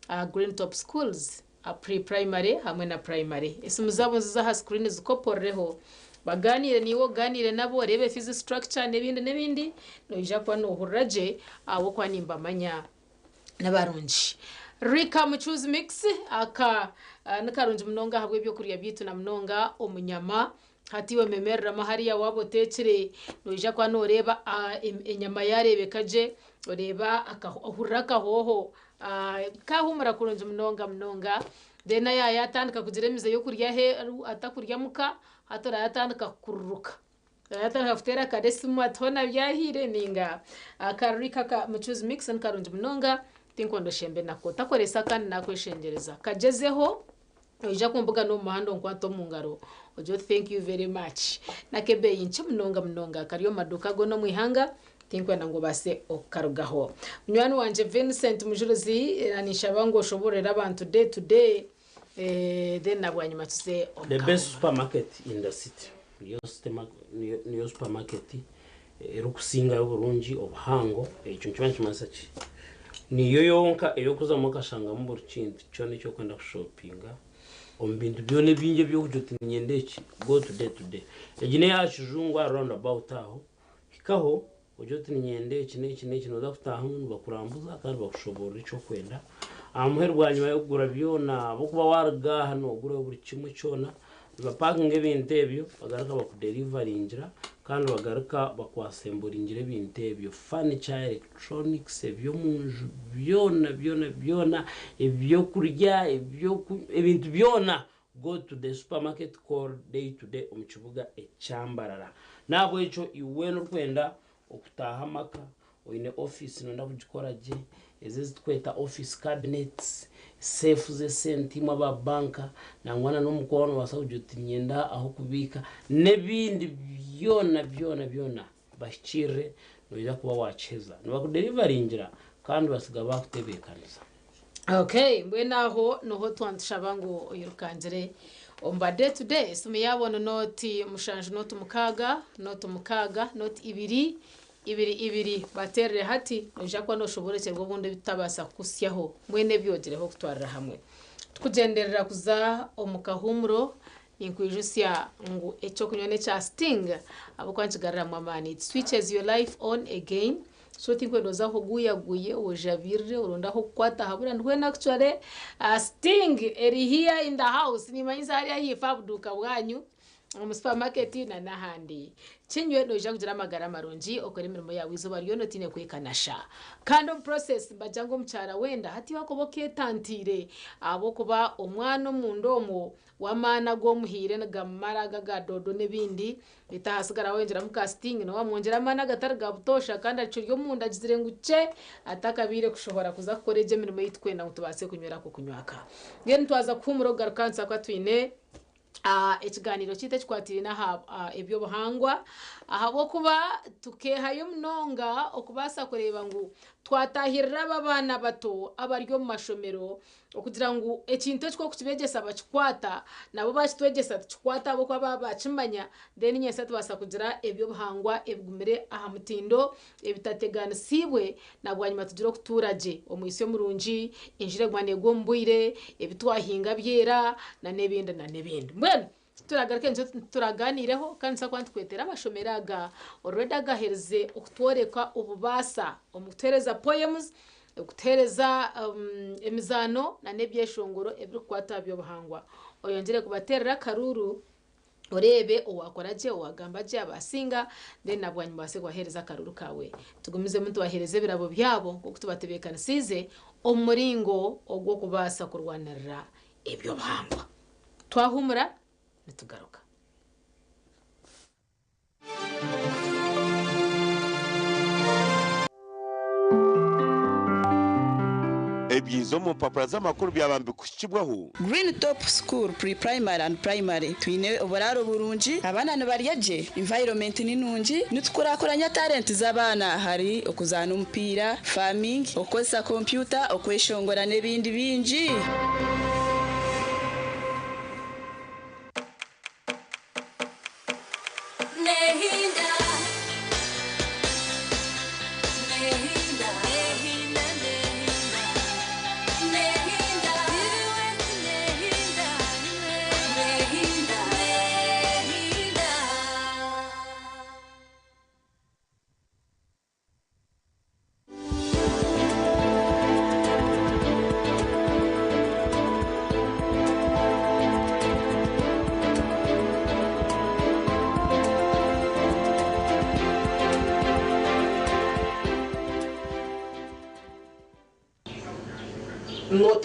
aha Green Top Schools pre-primary hamwe na primary. Esimu zaabo niziza aha screen zikopororeho bagaaniire naiwe ogaaniire nabo oreebe fees structure n'ebindi n'ebindi noija kuba noohurira gye ahabw'okuba nimbamanya. Nibarungi. Rika Mucuuzi Mix aka nikarungi munonga ahabw'ebyokurya byaitu na munonga omu nyama. Hati iwe memereramu hariya waaba oteekire noija kuba nooreeba enyama yaareebeka gye, oreeba ohurira akahooho. Kahumura kurungi munonga munonga. Then yatandika kugira emize y'okurya aheeru atakurya muka, hati orayatandika kukururuka. Orayatandika kuteera kare esimu ati hoona byahiire ninga. Akaruri kaka Mucuzi Mix ni karungi munonga, tinkwenda oshembe nako. Otakoresa kandi nakweshengyereza. Kagyezeho, noija kumbugana omu muhanda onkwate omu ngaro ogire oti thank you very much. N'akebeeyi nkye munonga munonga kari omu maduuka goona omu ihanga, tinkwenda ngu obaase okukarugaho. Munywani wangye Vincent Mujurizi, ninshaba ngu oshoboororere abantu day to day then na bwanyima tuze omu The kahumuro. best supermarket in the city niyo supermarket erikusingayo oburungi obuhango ekyo nikiba nikimanyisa ki niyo yonka eyokuzamu okashangamu buri kintu kyona eki orikwenda kushopinga omu bintu byona ebingi ebyokugira oti niinyenda eki go today today egi neya kijungu aha round about aho hikaho ogire oti niinyenda eki n'eki n'eki nooza kutaahamu nibakurambuza kandi bakushoboorora eki orikwenda aha muheru bwanyima y'okugura byona ahabw'okuba waaruga aha noogurayo buri kimwe kyona Nibapakinga ebintu ebyo bagaruka bakuderivaringira kandi bagaruka bakwasemburingira ebintu ebyo, furniture, electronics, eby'omunju byona byona byona, ebyokurya, ebyoku ebintu byona go to the supermarket called Day to Day omu kibuga ekya Mbarara. N'ahabw'ekyo iwe weena orikwenda okutaaha amaka, oine ofiisi nooyenda kugikora gye, ezi ezi turikweta office cabinets, seefu z'esente imwe aba banka, nangwa na n'omuka owaawe noobaasa kugira oti niinyenda ah'okubiika n'ebindi byona byona byona bahikiirire noija kuba waakiheza. Nibakuderivaringira kandi batsiga baakutebeekanisa. Okay, mbwenu aho niho twantushaba ngu oyirukangire omu ba day to day. Esimu yaabo ni nooti mushanju nooti mukaaga nooti mukaaga nooti ibiri ibiri ibiri. Bateerere hati, noija kuba nooshoboorokyerwa obundi ebi tutabaasa kukuhitsyaho. Mbwenu ebi ogireho okutwarira hamwe. Tukugyenderera kuza omu kahuumuro, ninkwijutsya ngu eky'okunywa n'ekya Sting ahabw'okuba nikigaruramu amaani. It switches your life on again. So tinkwenda oze aho oguyaguye, ojabirire, oronde ah'okukwata habura mbwenu actually Sting eri here in the house nimanyisa hariya ahaifo aha buduuka bwanyu omu supermarket na n'ahandi. Kinywe noija kugira amagara marungi okore emirimo yaawe eizooba ryona otaine kwekanasha. Kandi omu process nibagira ngu omukyara wenda hati wakuba oketantiire ahabw'okuba omwana omunda omwo W'amaani agu omuhaire nigamumara ago aga doodo n'ebindi, beitu ahasigara wayongyeramu ka sting nawe wamwongyera amaani agatari ga butoosha kandi akiri omunda agizire ngu kye atakabaire kushohora kuza kukora egyo emirimo ei turikwenda ngu tubaase kunywera ako kunywa aka. Mbwenu twaza kuhuumura okugaruka nituza kuba twine ekigaaniiro kyaitu ekikwatiraine aha eby'obuhangwa ahabw'okuba tukeehayo munonga okubaasa kureeba ngu twataahirira aba abaana bato abari omu mashomero Okugira ngu ekintu eki ku orikukibeegyesa bakikwata, nabo bakitwegyesa tukikwata ahabw'okuba baaba bakimanya, then nyentsya tubaasa kugira eby'obuhangwa ebigumire aha mutindo, ebitateganisiibwe, na bwanyima tugire okutuura gye, omwitsyo murungi, enjura eguma neegwa omu bwire, ebi twahinga byera, n'ebindi n'ebindi. Mbwenu Turagaruke nikyo turagaaniireho kandi nitubaasa kuba nitukwetera amashomero aga already agaherize okutworeka obubaasa omu kutuheereza poems, okutuheereza emizaano nana ebyeshongoro ebirikukwata aha by'obuhangwa. Oyongyere kubateerera akaruuru oreebe owaakora gye, owaagamba gye abaasinga then na bwanyima obaase kubaheereza akaruuru kaawe. Tugumizemu nitubaheereza ebirabo byabo nk'oku tubatebeekanisiize omu muringo ogw'okubaasa kurwanirira eby'obuhangwa. Twahumura nitugaruka. Ebyiza omu mpapura z'amakuru byaba nibikuhikibwaho. Green Top School Pre-Primary and Primary Twine oburaaro burungi, abaana nibarya gye, environment ni nungi, nitukurakuranya talent z'abaana ahari okuzaana omupiira, farming, okukozesa kompyuta, okweshongora n'ebindi bingi.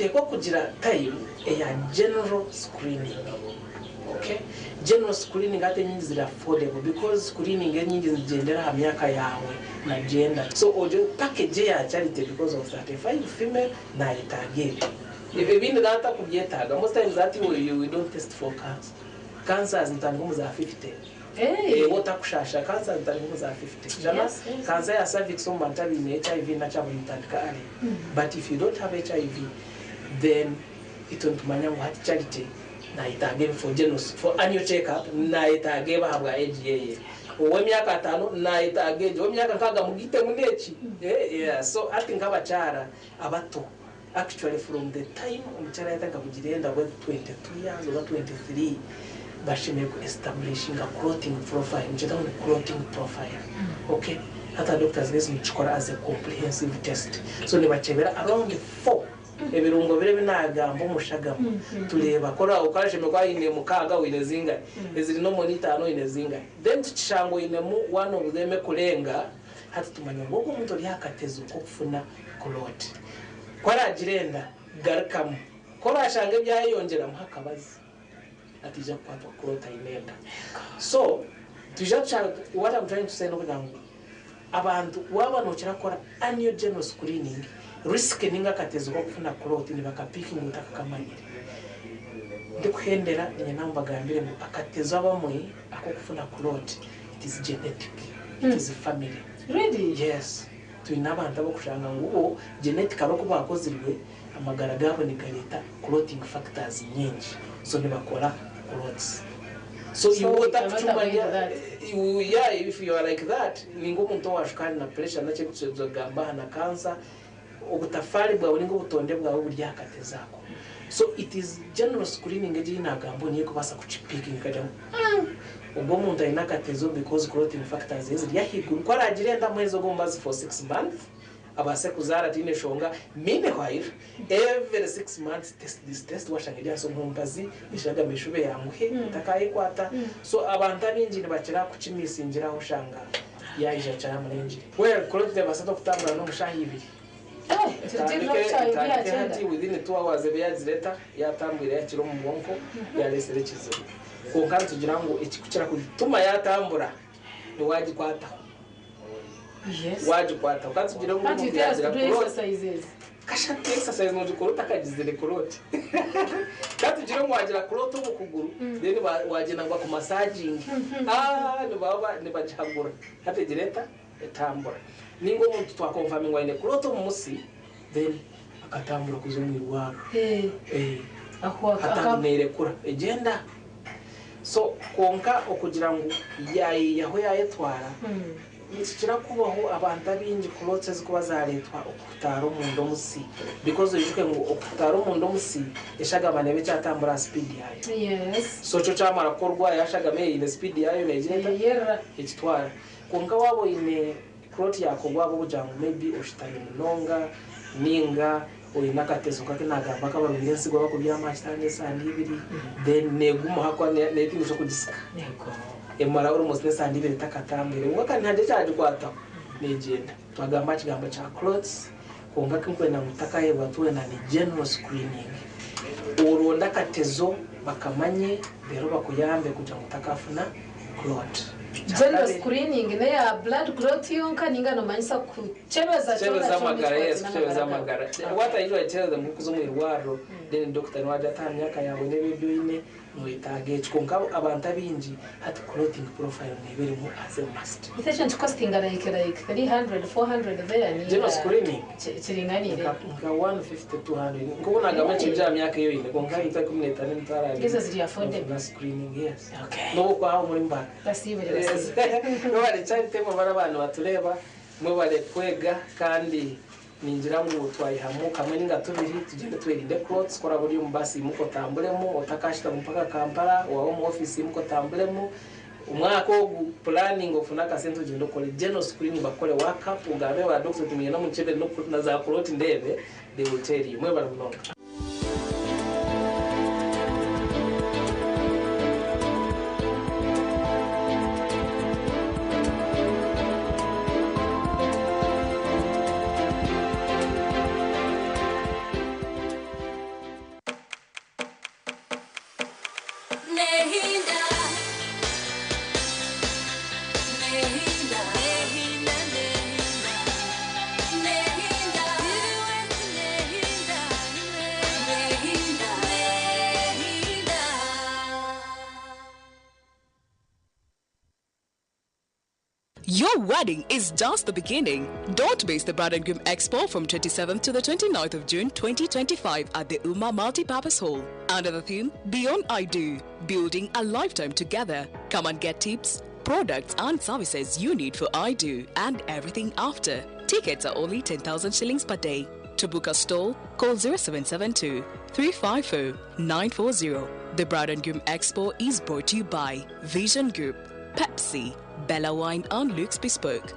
Noteekwa kugira time eya general screening. Okay? General screening hati enyingi ziri affordable because screening enyingi nizigyendera aha myaka yaawe na gender. So ogyo package eya Charity because of 35 female nayetaaga ebi. Ebindi natakubyetaaga. Most times hati we don't test for cancer. Cancers nitandika omu za 50. Hey. Otakushasha cancer nitandika omu za 50. Jana Yes, yes. cancer ya cervix omu bantu abaine HIV nakyo nitandika early. But if you don't have HIV then itwe nitumanya ngu hati Charity nayetaaga ebi for general for annual check up nayetaaga ebi ahabwa age yeye. Ow'emyaka ataano nayetaaga egi, ow'emyaka nkaaga mugiitemu n'eki. Yeah. So hati nk'abakyara abato actually from the time omukyara yatandika kugira enda oba 22 years oba 23 bashemereire ku establishinga clotting profile, nikyeta ngu ni clotting profile. Okay? Hati doctors baitu nikikora as a comprehensive test. So nibakyebera around 4 ebirungo biri ebi naagamba omushagama tureeba kora okashemera kuba oine mukaaga oine zingahi eziri n'omuri itaano oine zingahi then tukishanga oinemu one of them ekurenga hati tumanya ngu ogu omuntu ori aha katezo k'okufuna clot. Ku aragira enda garukamu ku orashanga ebyayeyongyeramu akabazi ataija kukwatwa clot aine enda. So twija tushanga what I'm trying to say n'okugira ngu abantu waaba nookira kukora annual general screening risk ninga akatezo k'okufuna clot nibakapikinga otakakamanyire. Ndikuhendera niinyenda ngu mbagambire ngu akatezo abamwe ak'okufuna clot it is genetic, it is family. Really? Yes. Twine abantu ab'okushanga ngu bo genetically oku baakozirwe amagara gaabo nigareeta clotting factors nyingi so nibakora clots. So So iwe we cannot otakutumanya avoid that. yeah, if you are like that ninga omuntu owa shukaari na pressure nakyo ekitugamba aha na cancer obutafaari bwawe ninga obutonde bwawe buri aha katezo ako. So it is general screening egi ei naagamba niyo erikubaasa kukipikinga ekagira ngu ogu omuntu aine akatezo because clotting factors ze ziri ahaiguru ku araagire enda amuheereze ogu omubazi for 6 months abaase kuzaara ataine nshonga meanwhile every 6 months test this test washanga eri ahansi omu mbazi eshagama eshube yanguhe etakayekwata. So abantu abaingi nibakira kukimisingira oshanga yaija kyamurengire. Well clot tebaasa tokutambura n'omushaaha ibiri. Etandike hati within 2 hours ebe yagireta yatambwire yakira omu bwonko yaresire ekizibu. Kwonka nitugira ngu ekikukira kutuma yatambura niwagikwataho. Wagikwataho kandi tugire ngu But you omuntu tell us to yagira do clot exercises. Kashati exercise nogikora otakagizire clot. Kandi tugire ngu wagira clot omu kuguru then wagyenda ngu bakumasaginge. Ah nibaba nibagihagura hati egira eta etambura. Ninga omuntu twakonfaminga ngu aine clot omu musi then akatambura kuza omu irwariro. Hati aho nerekura egyenda. So kwonka okugira ngu yayeyihaho yayetwara nikikira kubaho abantu abaingi clots ezikuba zaretwa okuhutaara omunda omusi because oijuke ngu okuhutaara omunda omusi eshagama neeba ekyatambura aha speed yaayo. So kyo kyamara kukorwa yashagama eine speed yaayo negira eta ekitwara. Kwonka waaba oine clot yakorwa ahabw'okugira ngu maybe oshutami munonga ninga oine akatezo kake nagamba akabarwaire ensigo abakubyama aha kitanda esande ibiri then negumaho ahakuba netiinisa okugisika emara almost n'esande ibiri etakatambwire kwonka kandi hagira ekyagikwataho negyenda. Twagamba aha kigambo kya clots kwonka kinkwenda ngu tutakahebwa twena ni general screening oronde akatezo bakamanye reero bakuyambe kugira ngu otakafuna clot. General screening neya blood clot yonka ninga nomanyisa kukyebeza kyona Kukyebeza kyona amagara, yes, ekikwataine kukyebeza n'amagara gawe. amagara. What I usually tell them kuza omu irwariro then doctor niwe agira ati aha myaka yaawe n'ebi ebi oine noyetaaga eki kwonka abantu abaingi hati clotting profile neeba erimu as a must. Ese ekyo nikikostinga like 300 400 there ninga General screening kiringaniire? Nka 150 200 nkoku nagamba nikyo aha myaka eyi oine kwonka itwe 15 emitwaro abiri Ezo ziri affordable. nofuna screening yes. N'obu okwaha omuri mbaga. Basiibire Yes. basiibire. Mwebare Charity mwebare abantu batureeba mwebare kwega kandi ningira ngu twayihamu kamwe ninga tubiri tugyende twerinde clots ku oraba ori omu bus imuka otambulemu otakashutama mpaka Kampala waba omu office imuka otambulemu omwaka ogu planning ofune akasente ogyende okore general screening bakukore work up ogambe ba doctor oti niinyenda munkyebere na za clot ndeebe they will tell you mwebare munonga. Nehinda. Nehinda. Nehinda. Nehinda. Nehinda. Nehinda. Nehinda. Your wedding is just the beginning. Don't miss the Bride and Groom Expo from 27th to the 29th of June 2025 at the Uma Multipurpose Hall. Under the theme Beyond I Do, Building a Lifetime Together. Come and get tips, products and services you need for I Do and everything after. Tickets are only 10,000 shillings per day. To book a stall, call 0772 350 940. The Bride and Groom Expo is brought to you by Vision Group, Pepsi, Bella Wine and Luke's Bespoke.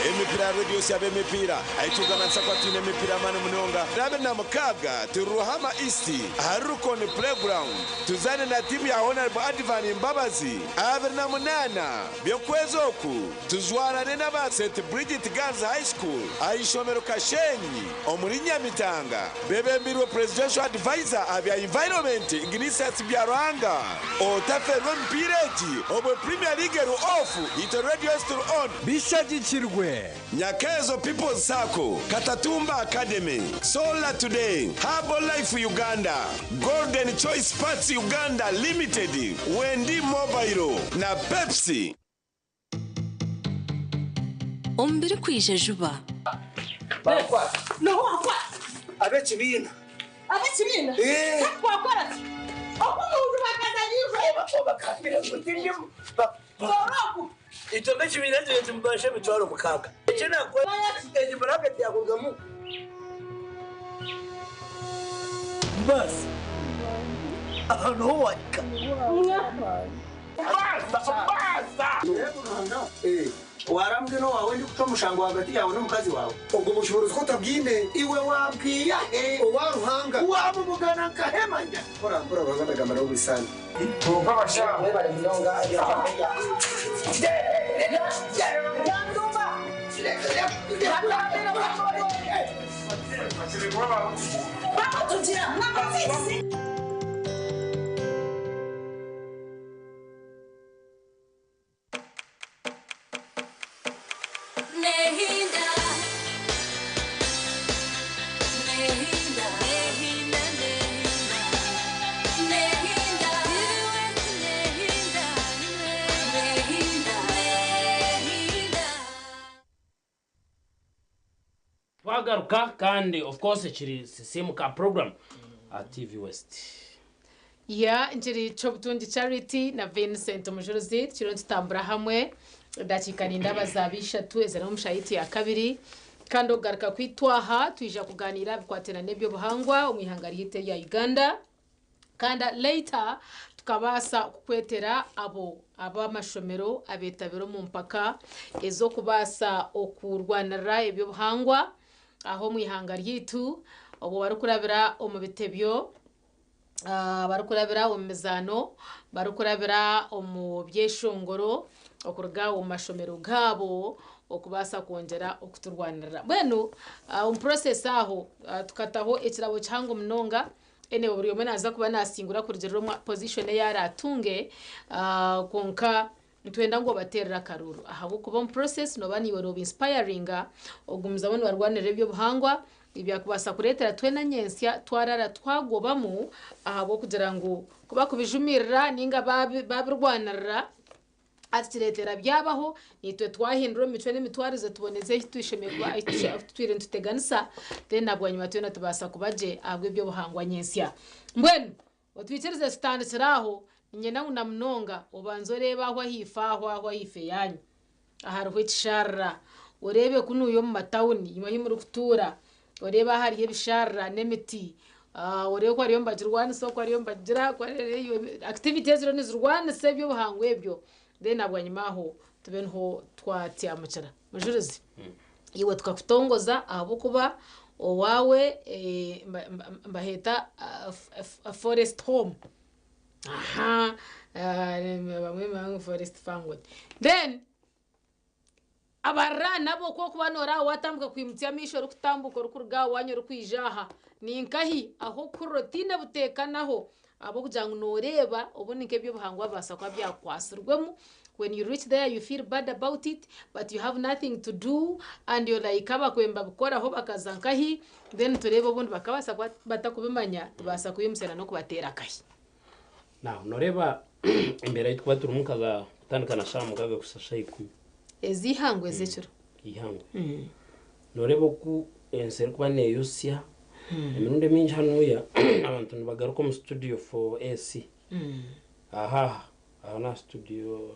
Emipiira radio syaba emipiira aitugana nsakwa twine emipiira mani munonga 46 turi Ruhama East ahari Rukoni playground tuzane na timu ya Honorable Advan Mbabazi 28 by'okwezi oku tuzwarane n'aba St Bridget Girls High School aha ishomero Kashenyi omuri Nyamitanga bebembirwe Presidential Advisor aha bya Environment Ignatius Byaruhanga otaferwa emipiira egi obwe Premier League eri off itwe Radio turi on. Bishagikirwe. Nyakezo People's Sacco, Katatumba Academy, Solar Today, Herbal Life Uganda, Golden Choice Parts Uganda Limited, Wendy Mobile na Pepsi. Omu birikwija juba. Ab'ekibiina. Ab'ekibiina? Eh. Twakora ki? Oku omuntu bakaza Bakambira ngu tindimu. Itwe nk'ekibiina kyo timubasha emitwaro 6. Eki nakora egi buraketi yakurugamu. Basi. Ahantu ho wahika. Basa, basa. Warambwe no wawe ndi kuca omushango hagati yawe n'omukazi wawe. Ubwo bushobozi ko utabwine. Iwe wabwiya he? Owa Ruhanga. Wamumugana nkahemanya. Mpora mpora Ruhanga ndagamba nawe bisana. Nehinda. Nehinda. Nehinda. Nehinda. Nehinda. Nehinda. Nehinda. Twagaruka kandi of course kiri sisimuka program at TV West. Ya nkiri Kyobutungi Charity na Vincent Omujuruzi tukiriyo nitutambura hamwe edakiika nindaba zaaba ishatu eziri omu shaaha ya kabiri kandi okugaruka kwitwe aha twija kuganiira aha bikwatiraine n'eby'obuhangwa omu ihanga ryaitu erya Uganda kandi later tukabaasa kukwetera abo ab'amashomero abeetabire omu mpaka ez'okubaasa okurwanirira eby'obuhangwa aho omu ihanga ryaitu obwo barikurabira omu bitebyo barikurabira omu mizaano barikurabira omu byeshongoro okuruga omu mashomero gaabo okubaasa kwongyera okuturwanirira. Mbwenu omu process aho tukataho ekirabo kihango munonga anyway buri omwe naaza kuba naasingura kurugiirira omu position ei araatunge kwonka nitwenda ngu obateerere akaruuru ahabw'okuba omu process nooba niiwe nooba inspiringa ogumizamu nibarwanirira eby'obuhangwa ebyakubaasa kureetera twena nyentsya twarara twagobamu ahabw'okugira ngu ku bakubijumirira ninga babirwanirira hati kireetera byabaho naitwe twahindura omu micwe n'emitwarize tuboneze ahi tushemereire kuba ahi tutwire nituteganisa then na bwanyima twena tubaasa kuba gye ahabw'eby'obuhangwa nyentsya. Mbwenu otwikirize tutandikire aho niinyenda ngu na munonga obanze oreebe aho ahaifo aho aho ahaifo eyaanyu ahariho ekisharara oreebe kunuuya omu matawuni imwe ahu murikutuura oreebe ahariho ebisharara n'emiti oreebe ku bariyo nibagirwanisa oku bariyo nibagira ku hariyo activity eziriyo nizirwanisa eby'obuhangwa ebyo then na bwanyima aho tube niho twatyamukira. Mujurizi, iwe tukakutongoza ahabw'okuba owaawe mbaheeta forest home. Aha, bamwe nibagira ngu forest fangwe. Then Abarira nabo ku orikuba noora aha waatandika kwimutsya amaisho orikutambuka orikuruga aha waanya orikwija aha, ni nkahi ahu orikuhurira otaine buteekanaho ahabw'okugira ngu nooreeba obundi nk'eby'obuhangwa bibaasa kuba byakukwatsirwemu, when you reach there you feel bad about it but you have nothing to do and you're like abakwe nibabikoraho bakaza nkahi, then tureebe obundi bakabaasa kuba batakubimanya tubaasa kwimutsya n'okubateera akahi. Now noreeba embeera ei turikuba turimu nkaza kutandika na shaaha mukaaga kuhitsya shaaha ikumi. Ez'eihangwe ez'ekiro. Eihangwe. Noreeba oku ensi erikuba neeyosya, emirundi emingi hanuuya abantu nibagaruka omu studio for AC. Aha aha, aha n'aha studio,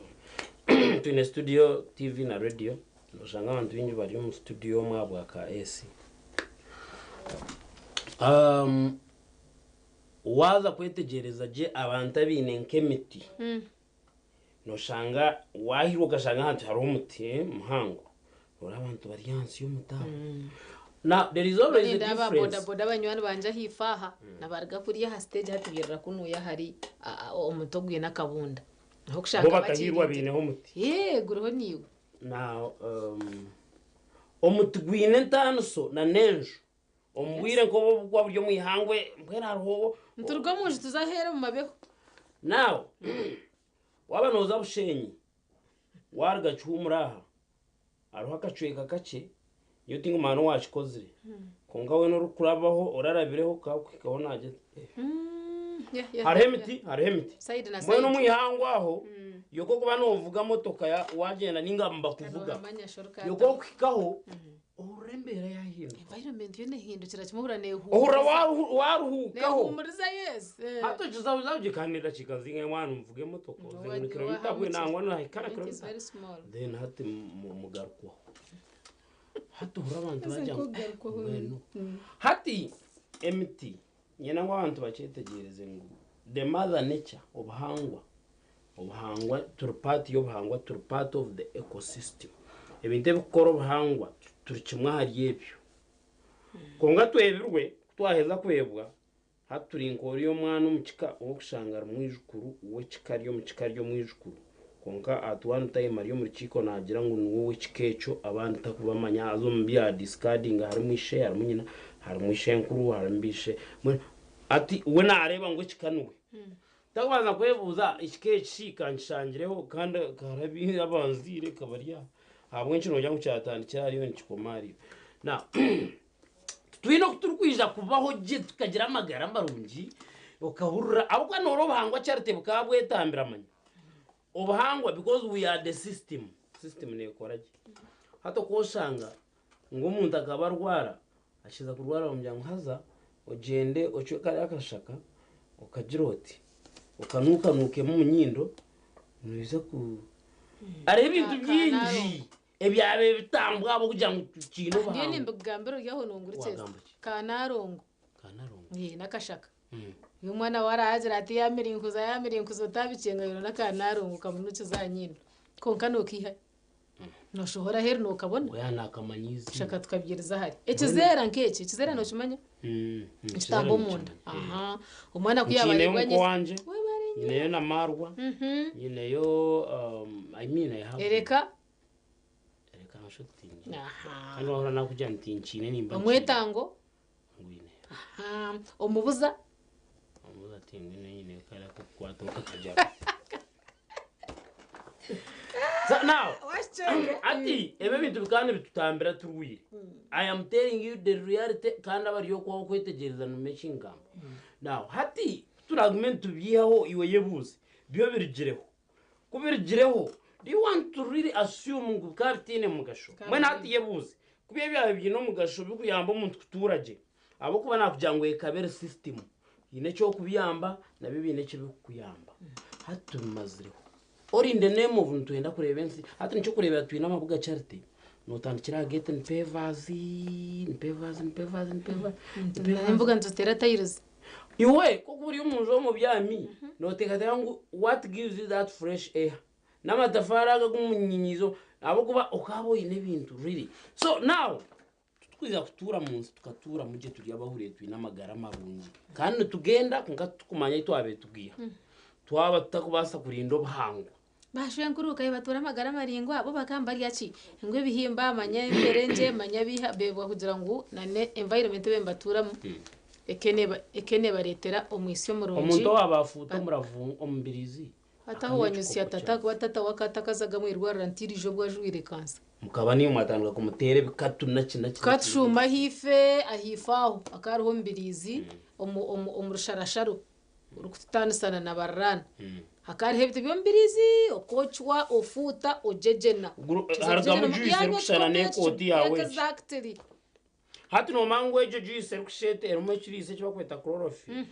twine studio, TV na radio, noshanga abantu baingi bari omu studio omu ahabwa ka AC. Waaza kwetegyereza gye abantu abaine nk'emiti, noshanga waahirwa okashanga ahantu hariho omuti muhango, noreeba abantu bari ahansi y'omuti aho. Now there is always a Nindeeba aba difference. boda boda banywani bangye ahaifo aha, nabaruga kuriya aha stage hati bairira kunuuya ahari omuti ogwine akabunda. Niho Bo okushanga bakahirwa bakirinzire. baineho omuti. Eeh guriho naiwe. Now omuti gwine entaaniso na n'enju. Omu bwire nk'obu obukuba buri omu ihangwe, mbwenu hariho. Nituruga omu nju tuza aheeru omu mabeho. Now, waaba nooza Bushenyi, waaruga Kihuumura aha, hariho akacweka kakye, nyowe tinkumanya n'owaakikozire, kwonka weena orikurabaho, orarabireho kaakuhikaho naagira ati, eh. Hariho emiti, hariho emiti. Side na Mbwenu side. omu ihangwe aho, yoka okuba noovuga motoka ya waagyenda nainga nibakuvuga, Noramanya shortcut. yoka okuhikaho, Ohurira embeera yaahinduka. Environment yoona ehindukira kimwe ohurira neehuumuriza. Ohurira waaruhuukaho. Neehuumuriza yes. Hati okiza oza ogikanira edakiika zingahi mwana omuvuga emotoka oze ngu kilomita bwe nangwa nohika na kilomita. Then hati mugarukwaho. Hati ohurira abantu bagira ngu mbwenu. Hati emiti nyenda ngu abantu bakyetegyereze ngu the mother nature obuhangwa Obuhangwa turi part y'obuhangwa turi part of the ecosystem. Ebintu ebikukora obuhangwa turi kimwe ahari ebyo. Kwonka twebirwe, ku twaheza kwebwa, hati turi nk'oriya omwana omu kika ow'okushanga ari mwijukuru w'ekika ari omu kika ari omwijukuru kwonka at one time ari omu rukiiko naagira ngu niwe ow'ekika ekyo abandi takubamanya haza omu bi yaadiscardinga harimu ishe, harimu nyina, harimu ishenkuru, harimu baishe mbwenu hati we naareeba ngu ekika niwe. Takubanza kwebuuza, Ekika eki shi ka nkishangireho kandi hariho abanzaire kabari aha? Ahabw'enki noogira ngu kyatandikira ahariyo nikikoma ahariyo? Now, titwine oku turikwija kubaho gye tukagira amagara marungi okahurira ahabw'okuba nooreeba obuhangwa Charity bukaba bwetambira manya. Obuhangwa because we are the system, system neekora gye. Hati okwoshanga ngu omuntu akaba arwara, Akiheza kurwara bamugira ngu haza ogyende ocwe kariya akashaka okagira oti okanuukanuukemu omu nyindo noija ku hariho ebintu bingi ebyabaire bitambwa ahabw'okugira ngu kiine Ndiyo obuhangwa. nimbikugambira ori aho nongurikiriza. Wagamba ki? Kanarongo. Kanarongo. Eh, n'akashaka. Iyo omwana wawe araagira ati yaamirinkuza yaamirinkuza otaabikyenga yoona n'akanarongo kamunukize aha nyindo. Kwonka nookiihayo. Nooshohora aheeru nookabona. Oya naakamanya eiziina. Shaka tukabyiriza hare. Ekizeera nk'eki, ekizeera nookimanya? Ekitamba omunda. Aha. Omwana ku yaaba Nkiineyo arigwa muka wangye, Webare nnyo. nyineyo na maarwa, nyineyo I mean I have. Ereka. Ereka nsho tingiine. Aha. Kandi waahurira naakugira nti nkiine nimba nkiine. Omwetango. Ngwine. Aha. Omubuza. Omubuza tingwine nyineyo kariya k'okukwata okakajara. So now, ati ebi ebintu bikaba nibitutambira turwire. I am telling you the reality kandi abari okwaho kwetegyereza nimumanya eki ngamba. Now, hati turagume nitubyihaho iwe yebuuze, byo birugireho. Ku birugireho, do you want to really assume ngu bikaba bitaine mugasho? Mbwenu hati yebuuze, ku byo byaba biine omugasho bikuyamba omuntu kutuura gye, ahabw'okuba naakugira ngu ekaba eri system, haine eki orikubiyamba nabyo biine eki birikukuyamba. Hati tubimazireho. All in the name of nitwenda kureeba ensi, hati nikyo orikureebera twine amabuga Charity, nootandikira aha gate ni pavers, ni pavers, ni pavers, ni pavers, ni pavers. Embuga nituziteera tiles. Iwe ku orikuba ori omu nju omu obyami, nooteekateeka ngu what gives you that fresh air? N'amatafaari ago ag'omunyinyizo ahabw'okuba okaaba oine ebintu really. So now, titurikwija kutuura mu nsi tukatuuramu gye turi abahuriire twine amagara marungi. Kandi nitugenda kwonka titurikumanya ahu twabaire tugwiha. Twaba tutakubaasa kurinda obuhangwa. Bashwenkuru kaye batuura amagara maraingwa bo bakaba nibarya ki? Ngu ebihimba manya ebiherengye manya ebiha beebwa kugira ngu na ne environment ei nibatuuramu eke neebareetera omwitsyo murungi. Omuntu owaaba afuuta omuravunga omubirizi Hati aho wanyusya tata ahakuba tata we akaba atakazaga omu irwariro ntiirije obu ajwaire kansa. Mukaba niimwe mwatandika kumuteera ebikatu naki naki. Tukatushuma ahaifo ahaifo aho hakaba hariho omubirizi omu omu omu rusharasharo orukututaanisana na Bariraana. Hakaba hariho ebiti by'omubirizi okocwa, ofuuta, ogyegyena. Harugamu juice erikushushana n'ekooti yaawe egi. Exactly. Hati noomanya ngu egyo juice erikushusha erimu ekiriisa eki barikweta chlorophyll.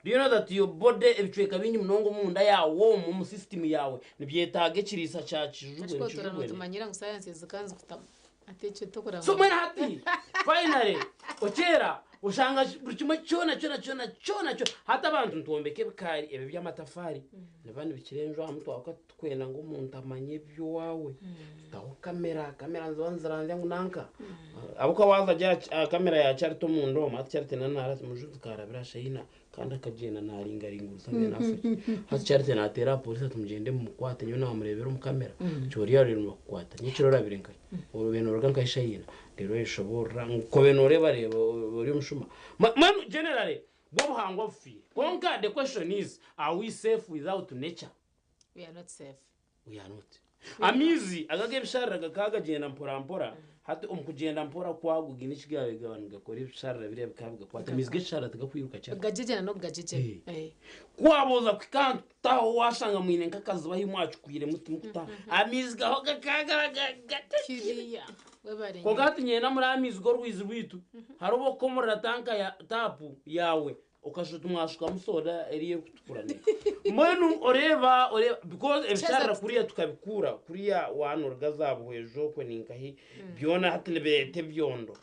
Do you know that your body ebicweka bingi munonga omunda yaawe omu omu system yaawe nibyetaaga ekiriisa kya kijubwe Otura kijubwe. nitumanyira ngu science zikanzi kutamu. Ati ekyo tokura. So mbwenu hati finally okyera oshanga buri kimwe kyona kyona kyona kyona kyona hati abantu nitwombeka ebikaari ebi by'amatafaari nibiba nibikira enju aha mutwe ahabw'okuba titukwenda ngu omuntu amanye eby'owaawe tutaho kamera kamera niziba niziranzya ngu nanka ahabw'okuba waaza gye aha kamera ya Charity omunda omu hati Charity nanaara ati mujuzi karabire aha Shayina Kandi akagyenda naaringaringurisa mbwenu afa ki? Hati Charity naateera aha pooriisi ati mugyende mumukwate nyowe naamureebera omu kamera. Kyoriya oraabaire nibakukwata nyekiro orabire nkahi? Obaire nooruga nkahi Shayina? Reero oyeshoboorora ngu ku obaire nooreebareeba ori omushuma. Mbwenu generally bwo obuhangwa bufiire. Kwonka the question is are we safe without nature? We are not safe. We are not. Amaizi aga ag'ebisharira gakaba gagyenda mpora mpora, hati omu kugyenda mpora kwago gaine eki gaabaire gaba nigakora ebisharira biriya bikaba bigakwata. Amaizi g'ekisharira tigakwiruka kyana. Gagyegyena n'okugagyegyena. Eh. Ku waaba oza kuhika ahantu kutaha waashanga mwine nk'akaziba ahi mwacukwiremu timukutaha, amaizi gaho gakaba gaba gatakire. Kiriya. Webare Kwonka nnyo. hati nyenda muri amaizi g'orwizi rwaitu, hariho obu okukomorora tanka ya taapu yaawe Okashusha oti mwashukamu soda eriyo erikutukura ne. Mbwenu oreeba oreeba because ebisharara kuriya tukabikuura kuriya waanoruga za Buhweju okwe ninkahi byona hati nibireeta ebyondo.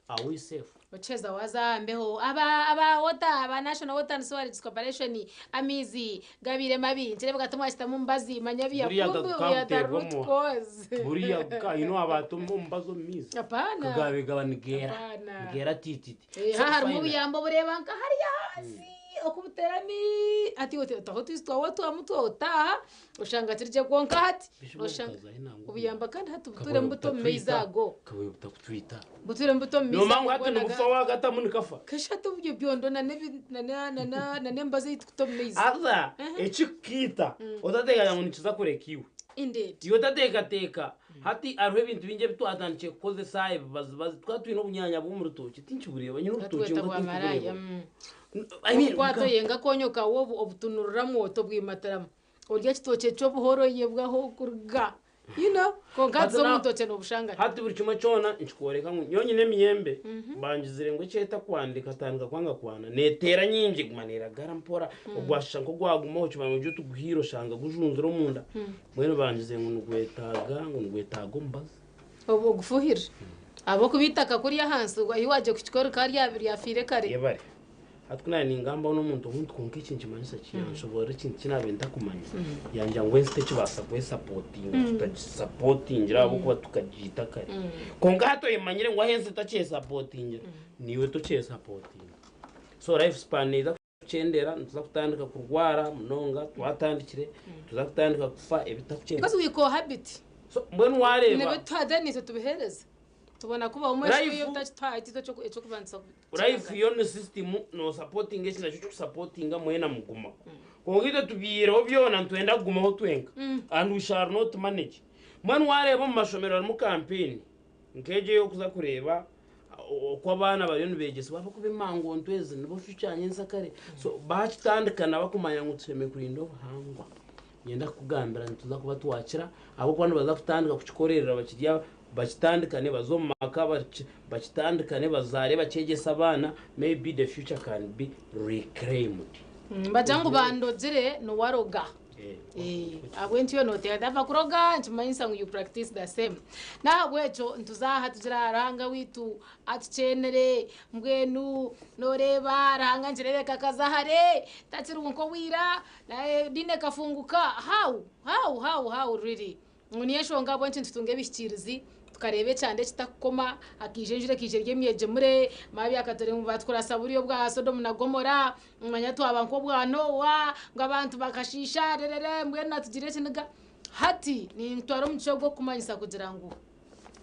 Are we safe? Okiheza waaza aha mbeho aba aba water aba National Water and Sewerage Corporation amaizi gabaire mabi nikireebeka timwakitamu mubazi manya Buriya byakumbi we are the gukaguteebwa root omu cause. buriya guka you know abaata omubazi omu maizi Hapana. kugaabe gaba nigeera Hapana. nigeera tititi. Eh, So haha harimu finally obuyambo obureeba nka hariya ahansi okubuteramu hati oti otaho otwizi twawe otwa mutwe otaaha oshanga kiri gye kwonka hati Bishi noshanga bw'obukazi ahi nangwa obuyamba kandi hati kabaye buturemu buto omu maizi butatwita ago kabaye butakutwita. buturemu buto omu maizi Noomanya ago ngu hati goona nibufa waagatamu nikafa. Kasha hati obwo byondo na n'embazi ei turikuta omu maizi. Haza ekikukiita otateekateeka ngu nikiza kureka iwe. Indeed. Iwe otateekateeka hati hariho ebintu bingi ebi twatandikire kukozesa ebibazibazi tukaba twine obunyaanya bw'omu rutookye tinkibureeba nyine orutookye Batweta ngu bwa maraaya. tinkubureeba. I mean, Obukwata oyenga akoonyo kaawe obutunuriramu oti obwimatiramu. Orya ekitookye ky'obuhoro oyebwaho okuruga. You know, kwonka Hati hati na- omu rutookye nobushanga. Hati buri kimwe kyona nikikworeka ngu nyowe nyine emiyembe bangizire ngu ekyetakwanda ekatandika kwanga kwana neteera nyingi eguma neragara mpora ogwashusha nk'ogwagumaho okimanya ngu ojye otuguhiire oshanga gujunzire omunda mbwenu bangizire ngu nigwetaaga ngu nigwetaaga omubazi. Obu ogufuhirire. Ahabw'okuba eitaka ku riri ahansi ahi waagye kukikora rikaba ryafiire kare. Yebare. Hati ku naaba ningambaho n'omuntu omuntu kwonka eki nikimanyisa ki? Yanshoboorora ekintu eki naabaire ntakumanya. Yangira ngu ensi tekibaasa kwesapotinga tutagisapotingire ahabw'okuba tukagiita kare. Kwonka hati oyemanyire ngu ahu ensi etakyesapotingira, naiwe tokyesapotinga. So life span neeza kukyendera, nituza kutandika kurwara munonga twatandikire, nituza kutandika kufa ebitakukyendera. Because we cohabit. So mbwenu waareeba. Nibi tuha then itwe tubiheereza. Tubona kubaho omwe Life- yo otakituha itwe eky'okubanza Life yo ni system nosapotinga eki nakyo kikusapotinga mwena mugumaho. Kwonka itwe tubyihireho byona nitwenda kugumaho twenka and we shall not manage. Mbwenu wareeba omu mashomero harimu campaign nk'egyo ey'okuza kureeba oku abaana bariyo nibeegyesibwa ahabw'okuba emangontu ezi nibo future ya nyensyakare. So bakitandika nabo kumanya ngu tushemereire kurinda obuhangwa. Niinyenda kukugambira nituza kuba twakira ahabw'okuba nibaza kutandika kukikorerera bakiri aba bakitandikane baze omu maka bakitandikane bazaare bakyegyese abaana maybe the future can be reclaimed. Nibagira ngu bandogire niwe aroga. Ahabw'enki iwe nooteera ava kuroga nikimanyisa ngu you practice the same. N'ahabw'ekyo nituza aha tugira Ruhanga waitu atukyenere mbwenu nooreeba Ruhanga nikireebeka akaza hare takiriho nk'owa ira ediini ekafunguka how how how how really? Ngu niyo enshonga ahabw'enki nitutunga ebihikiirizi. Tukareeba ekyanda ekitakukoma, hakaija enjura ekaija eri emyegyemure, manya byakatore ngu batukurasa buri obwa Sodomu na Gomora, manya twaba nk'obwa Noa, ngu abantu bakashiisha rerere mbwenu natugirira ekiniga. Hati nintwara omugisha ogu okukumanyisa kugira ngu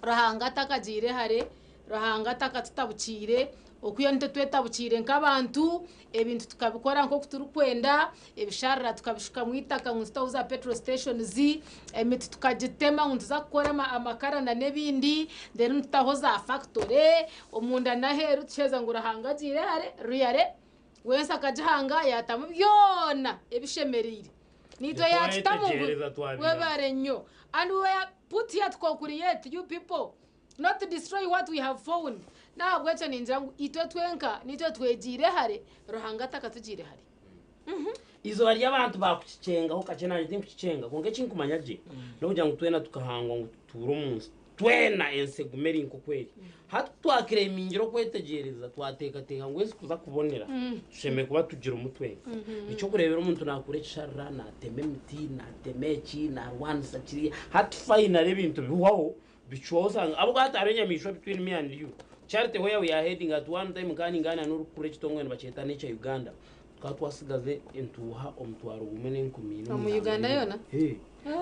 Ruhanga atakagiire hare, Ruhanga atakatutabukiire, okwiha nitwe twetabukiire nk'abantu, ebintu tukabikora nk'oku turikwenda, ebisharara tukabishukamu eitaka ngu nitutaho za petrol stations, emiti tukagitema ngu nituza kukora amakara n'ebindi, reero nitutaho za factory, omunda n'aheeru tuheeza ngu Ruhanga agiire hare, really wensi akagihanga yaatamu byona ebishemereire. Naitwe yaatutamu ngu Twayetegyereza twabiraba. webare nnyo and we were put here to co-create you people. Not to destroy what we have found. N'ahabw'ekyo ningira ngu itwe twenka nitwe twegiire hare, Ruhanga atakatugiire hare. Eizooba ry'abantu baakukikyengaho kakye naanye tinkukikyenga kwonka eki nkumanya gye n'okugira ngu twena tukahangwa ngu tutuure omu nsi twena ensi egume eri nk'oku eri. Hati ku twakireemingire okwetegyereza twateekateeka ngu ensi kuza kubonera tushemereire kuba tugirimu twenka. Eky'okureebera omuntu naakura ekisharara, naatema emiti, naatema eki, naarwanisa kiriya hati finally ebintu bihwaho Bicwaho osanga ahabw'okuba hati hariho enyamaishwa between me and you. Charity where we are heading at one time nkaba ningaanira n'orikukura ekitongore nibakyeta Nature Uganda tukaba twasigaze entuuha omutwaro gumwe n'enkumi ina Omu omu Uganda ihanga yoona? Hey.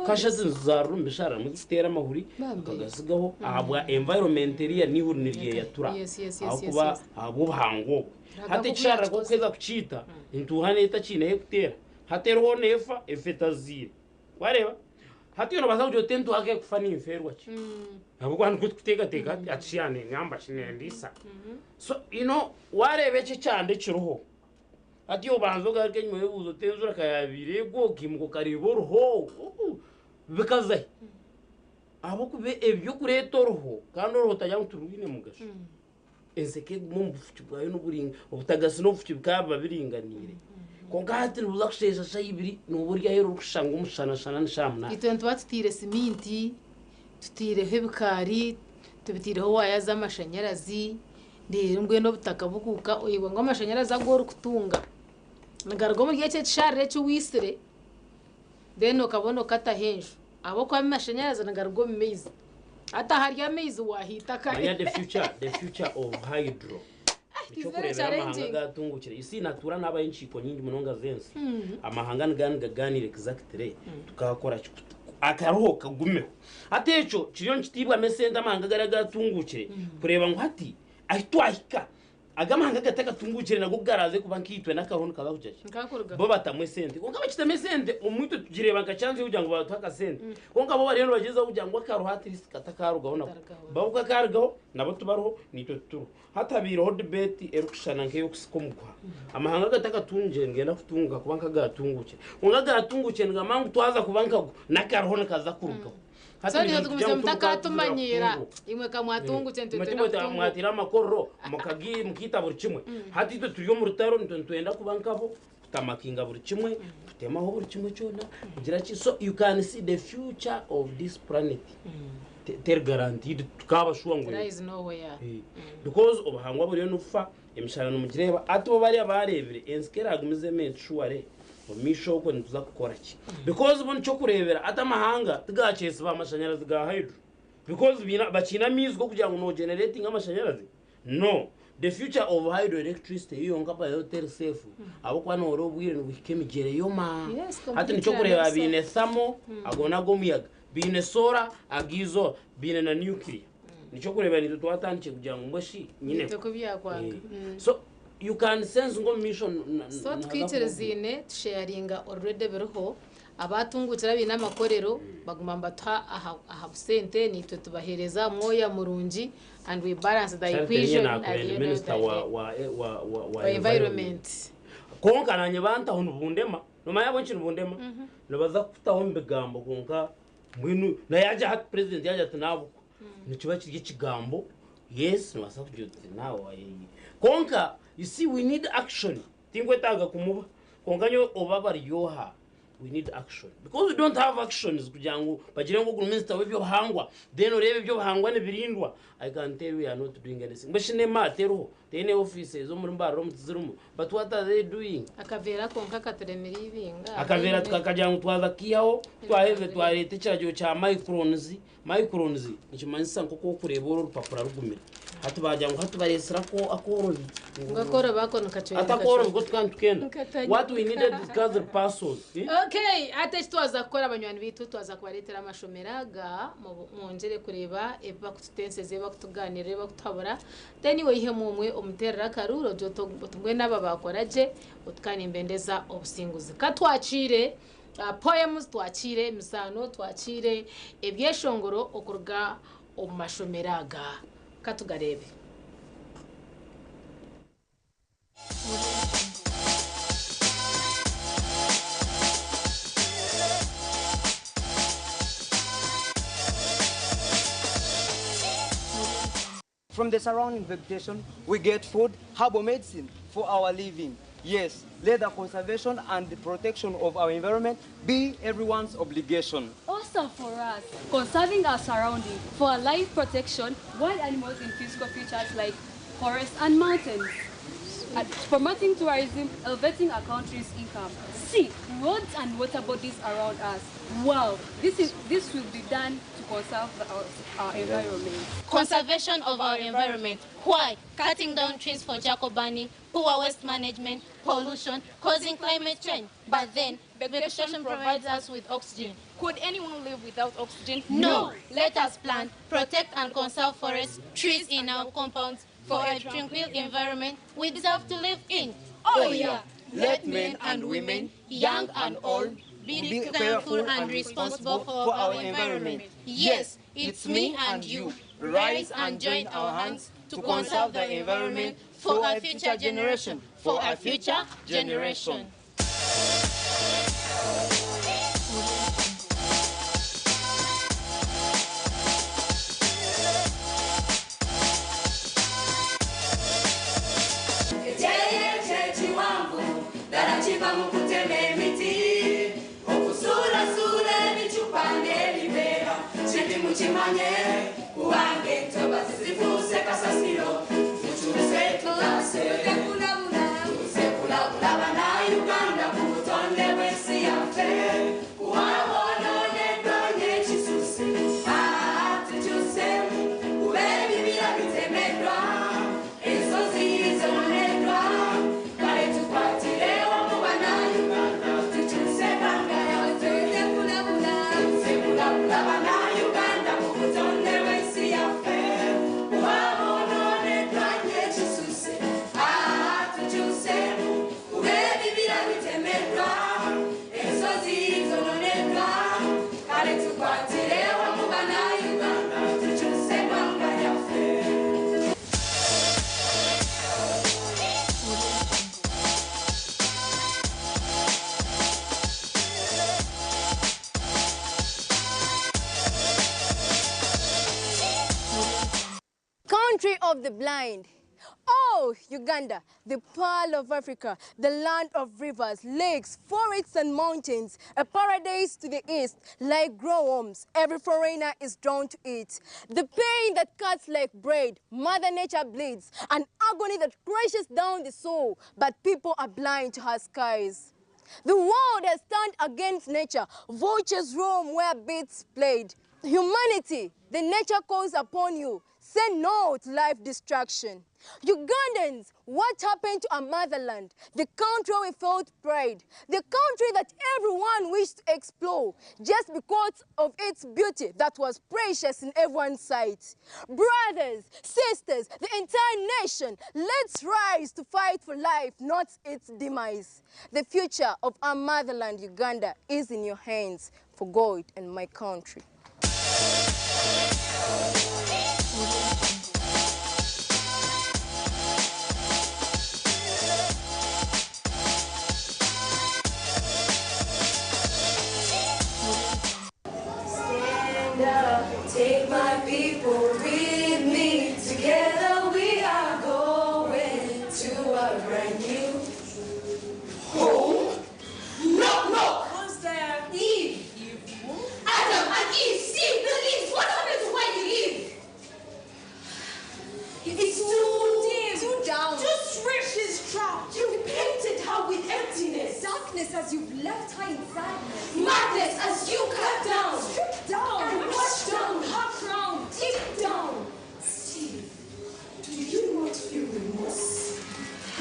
Kasha zinzarura omu bishara rimwe zikuteera amahuri Bambi. akagasigaho ahabwa environment eriya n'eihuri niryeyatura Yes, yes, yes, yes, ahabw'okuba yes. ahabw'obuhangwa obwe. Ruhanga Hati nk'oku ekisharara yaakikoze. kuheza kukiita entuuha neeta kiine ahu ekuteera. Hati eriho neefa efa etaziire. Wareeba? Hati nobaasa kugira oti entuuha ku ekufa ninfeerwa ki? Ahabw'okuba nikwo turikuteekateeka hati ati shi yanenyamba shi nendiisa. So you know wareeba eki ekyanda ekiriho, hati obanza ogaruka enyima oyebuuza oti enjura ka yaabaire egwa okaimuka okareeba oruho bikaza hi? Ahabw'okuba eby'okureeta oruho kandi oruho otagira ngu tirwine mugasho. Ensi ekeguma omu bufuki bwayo n'oburinga, obutagasi n'obufuki bikaba biba biringaniire. Kwonka hati nibuza kusheesha shaaha ibiri nooba ori aheeru orikushusha ngu omushana shana ni shaaha munaana. Itwe nituba tutaire siminti, tutaireho ebikaari, tubitaireho waaya z'amashanyarazi, reero mbwenu obutaka bukuuka oiwe ngu amashanyarazi agu orikutunga nigaruga omuri eki ekisharara eki waitsire then okabona okataho enju ahabw'okuba amashanyarazi nigaruga omu maizi. Hati ahari amaizi wahaita kare. Manya the future, the future of hydro. It is very Nikyokureebera amahanga challenging. gatungukire. You see natuura nabaho enkiiko nyingi munonga z'ensi. Amahanga nigaba nigaganiira exactly tukakora ki akaruho kagumeho. Hati ekyo kiriyo nikitiibwamu esente amahanga gariya agatungukire kureeba ngu hati ahi twahika Aga amahanga agatakatungukire nago ku garaaze kuba nkaitwe n'akaruho nikaza kugira ki? Nkakurugaho. Bo batamu esente. Kwonka bakitamu esente, omwitwe tugireeba nka chance y'okugira ngu batuhe akasente. Kwonka bo bariyo nibagyezaho kugira ngu akaruho at least katakarugaho nako. Katarugaho. Bo ku kakarugaho, nabo tibariho, naitwe tituriho. Hati habaireho debate erikushushana nk'ey'okusika omuguha. Amahanga agatakatungire nigenda kutunguka kuba nk'agaatungukire. Kwonka agaatungukire nigamanya ngu twaza kuba nkago, n'akaruho nikaza kurugaho. So niiwe tugumize mutakatumanyiira imwe ka mwatungukye nitwe twenda kutunguka. Mwatire amakorero mukaita buri kimwe hati itwe turi omu rutaro nitwe nitwenda kuba nkabo kutamakinga buri kimwe kutemaho buri kimwe kyona kugira ki so you can see the future of this planet teri guaranteed tukaba sure ngu There is nowhere. Because obuhangwa buriyo nibufa Emishana nimugireeba. Hati bo bariya baareebire ensi ku eraagumizemu eti shuware omu maisho okwo nituza kukora ki? Because bo nikyokureebera hati amahanga tigaakyesiba aha mashanyarazi ga hydro because baine bakiine amaizi g'okugira ngu noogeneretinga amashanyarazi? No. The future of hydroelectricity yo yonka bayo teri safe ahabw'okuba nooreeba obwire nibuhika emigyera eyoma. Yes, Hati completely nikyokureeba and baine thermal ago n'ag'omuyaga, baine solar ag'eizooba, baine na nuclear. Nikyokureebera nitwe twatandikire kugira ngu mbwe shi nyine Nitwe ku byakwanga. So you can sense ngu omu maisho So twikirizaine tusheyaringa already ebiriho, abatungukire abaine amakorero baguma nibatuha aha busente naitwe tubahereza mwoya murungi and we balance the Charity equation niinye at the nakuba ndi end of minister the wa day. wa wa wa wa Wa environment. Kwonka nanye bantaho nibundema. Nomanya ahabw'enki nibundema? Nibaza kukutaho omu bigambo kwonka Mbwenu na yaagira hati president yaagira ati naabukwa nikiba kiri ekigambo yes nobaasa kugira oti naawe wayeyiire kwonka you see we need action tinkwetaaga kumuba kwonka nyowe oba bari oha we need action because we don't have actions kugira ngu bagire ngu ogu ni minisita w'ebyobuhangwa then oreebe ebyobuhangwa nibirindwa I can tell you we are not doing anything mbwenu shi n'emaate eriho? Teine ofiisi ez'omuri Mbarara omu tizirimu but what are they doing? Akaveera konka katuremire eibinga. Akaveera tukakagira ngu twaza kukiihaho twaherize twareeta ekiragiro kya microns, microns nikimanyisa nk'oku orikureeba oru orupapura rugumire. Hati baagira ngu hati bareetsire akoorobi. Ngu akoorobi ako nikacwera Hati akoorobi ko tukaba nitukenda. What we needed zikaba ziri parcels. Okay, hati eki twaza kukora banywani baitu twaza kubareetera amashomero aga mwongyere kureeba ebi bakututenseza, ebi bakutugaaniirira, ebi bakutuhabura. Then iwe oihemu omwe omuteerere akaruuru ogire oti oti mbwenu aba baakora gye oti ka nimbendeza obusinguzi. Ka twakiire poems, twakiire emizaano, twakiire ebyeshongoro okuruga omu mashomero aga. Ka tugareebe. From the surrounding vegetation, we get food, herbal medicine for our living. Yes, let the conservation and the protection of our environment be everyone's obligation. Also for us, conserving our surrounding for life protection, wild animals in physical features like forests and mountains. At promoting tourism, elevating our country's income. See, roads and water bodies around us. Wow, this is this will be done to conserve our, our environment. Conservation of our environment. Why? Cutting down trees for charcoal burning, poor waste management, pollution, causing climate change. But then, vegetation provides us with oxygen. Could anyone live without oxygen? No. Let us plant, protect and conserve forests, trees in our compounds for a tranquil environment we deserve to live in. Oh yeah. Let men and women, young and old, be careful and responsible for our environment. Yes, it's me and you. Rise and join our hands to conserve the environment for our future generation. For our future generation. Ekyeyo ddala kiva mu kutema emiti okusuulasuula ebicupa n'ebiveera kibi mukimanye kubanga entobazi zifuuse kasasiro mukyuse tutaase tuze kulabula bannayuganda ku butonde bw'ensi yaffe kubanga onooneddwa n'ekisusse tukyusemu kuba ebibira bitemeddwa ensozi zononeddwa kale tukwatire wamu bannayuganda tukyuse ebbanga lyaffe tuze kulabula bannayuganda ku butonde bw'ensi yaffe kubanga onooneddwa n'ekisusse tukyusemu kuba ebibira bitemeddwa ensozi zononeddwa kale tukwatire wamu bannayuganda tukyuse eggwanga lyaffe. Country of the blind. Oh, Uganda, the pearl of Africa, the land of rivers, lakes, forests, and mountains, a paradise to the east, like glowworms. Every foreigner is drawn to it. The pain that cuts like bread, Mother Nature bleeds, an agony that crashes down the soul, but people are blind to her skies. The world has turned against nature. Vultures roam where beasts played. Humanity, the nature calls upon you. Say no to life destruction. Ugandans, what happened to our motherland? The country we felt pride. The country that everyone wished to explore just because of its beauty that was precious in everyone's sight. Brothers, sisters, the entire nation, let's rise to fight for life, not its demise. The future of our motherland, Uganda, is in your hands for God and my country. Stand up, take my people with me. Together we are going to a brand new home. Knock, knock. Who's there? Eve. Adam and Eve, see the leaves. What happened to where you live? It's too dim, too Madness as you've left her in sadness. Madness as you cut down, stripped down, and washed down her crown deep down. Steve, do you not feel remorse?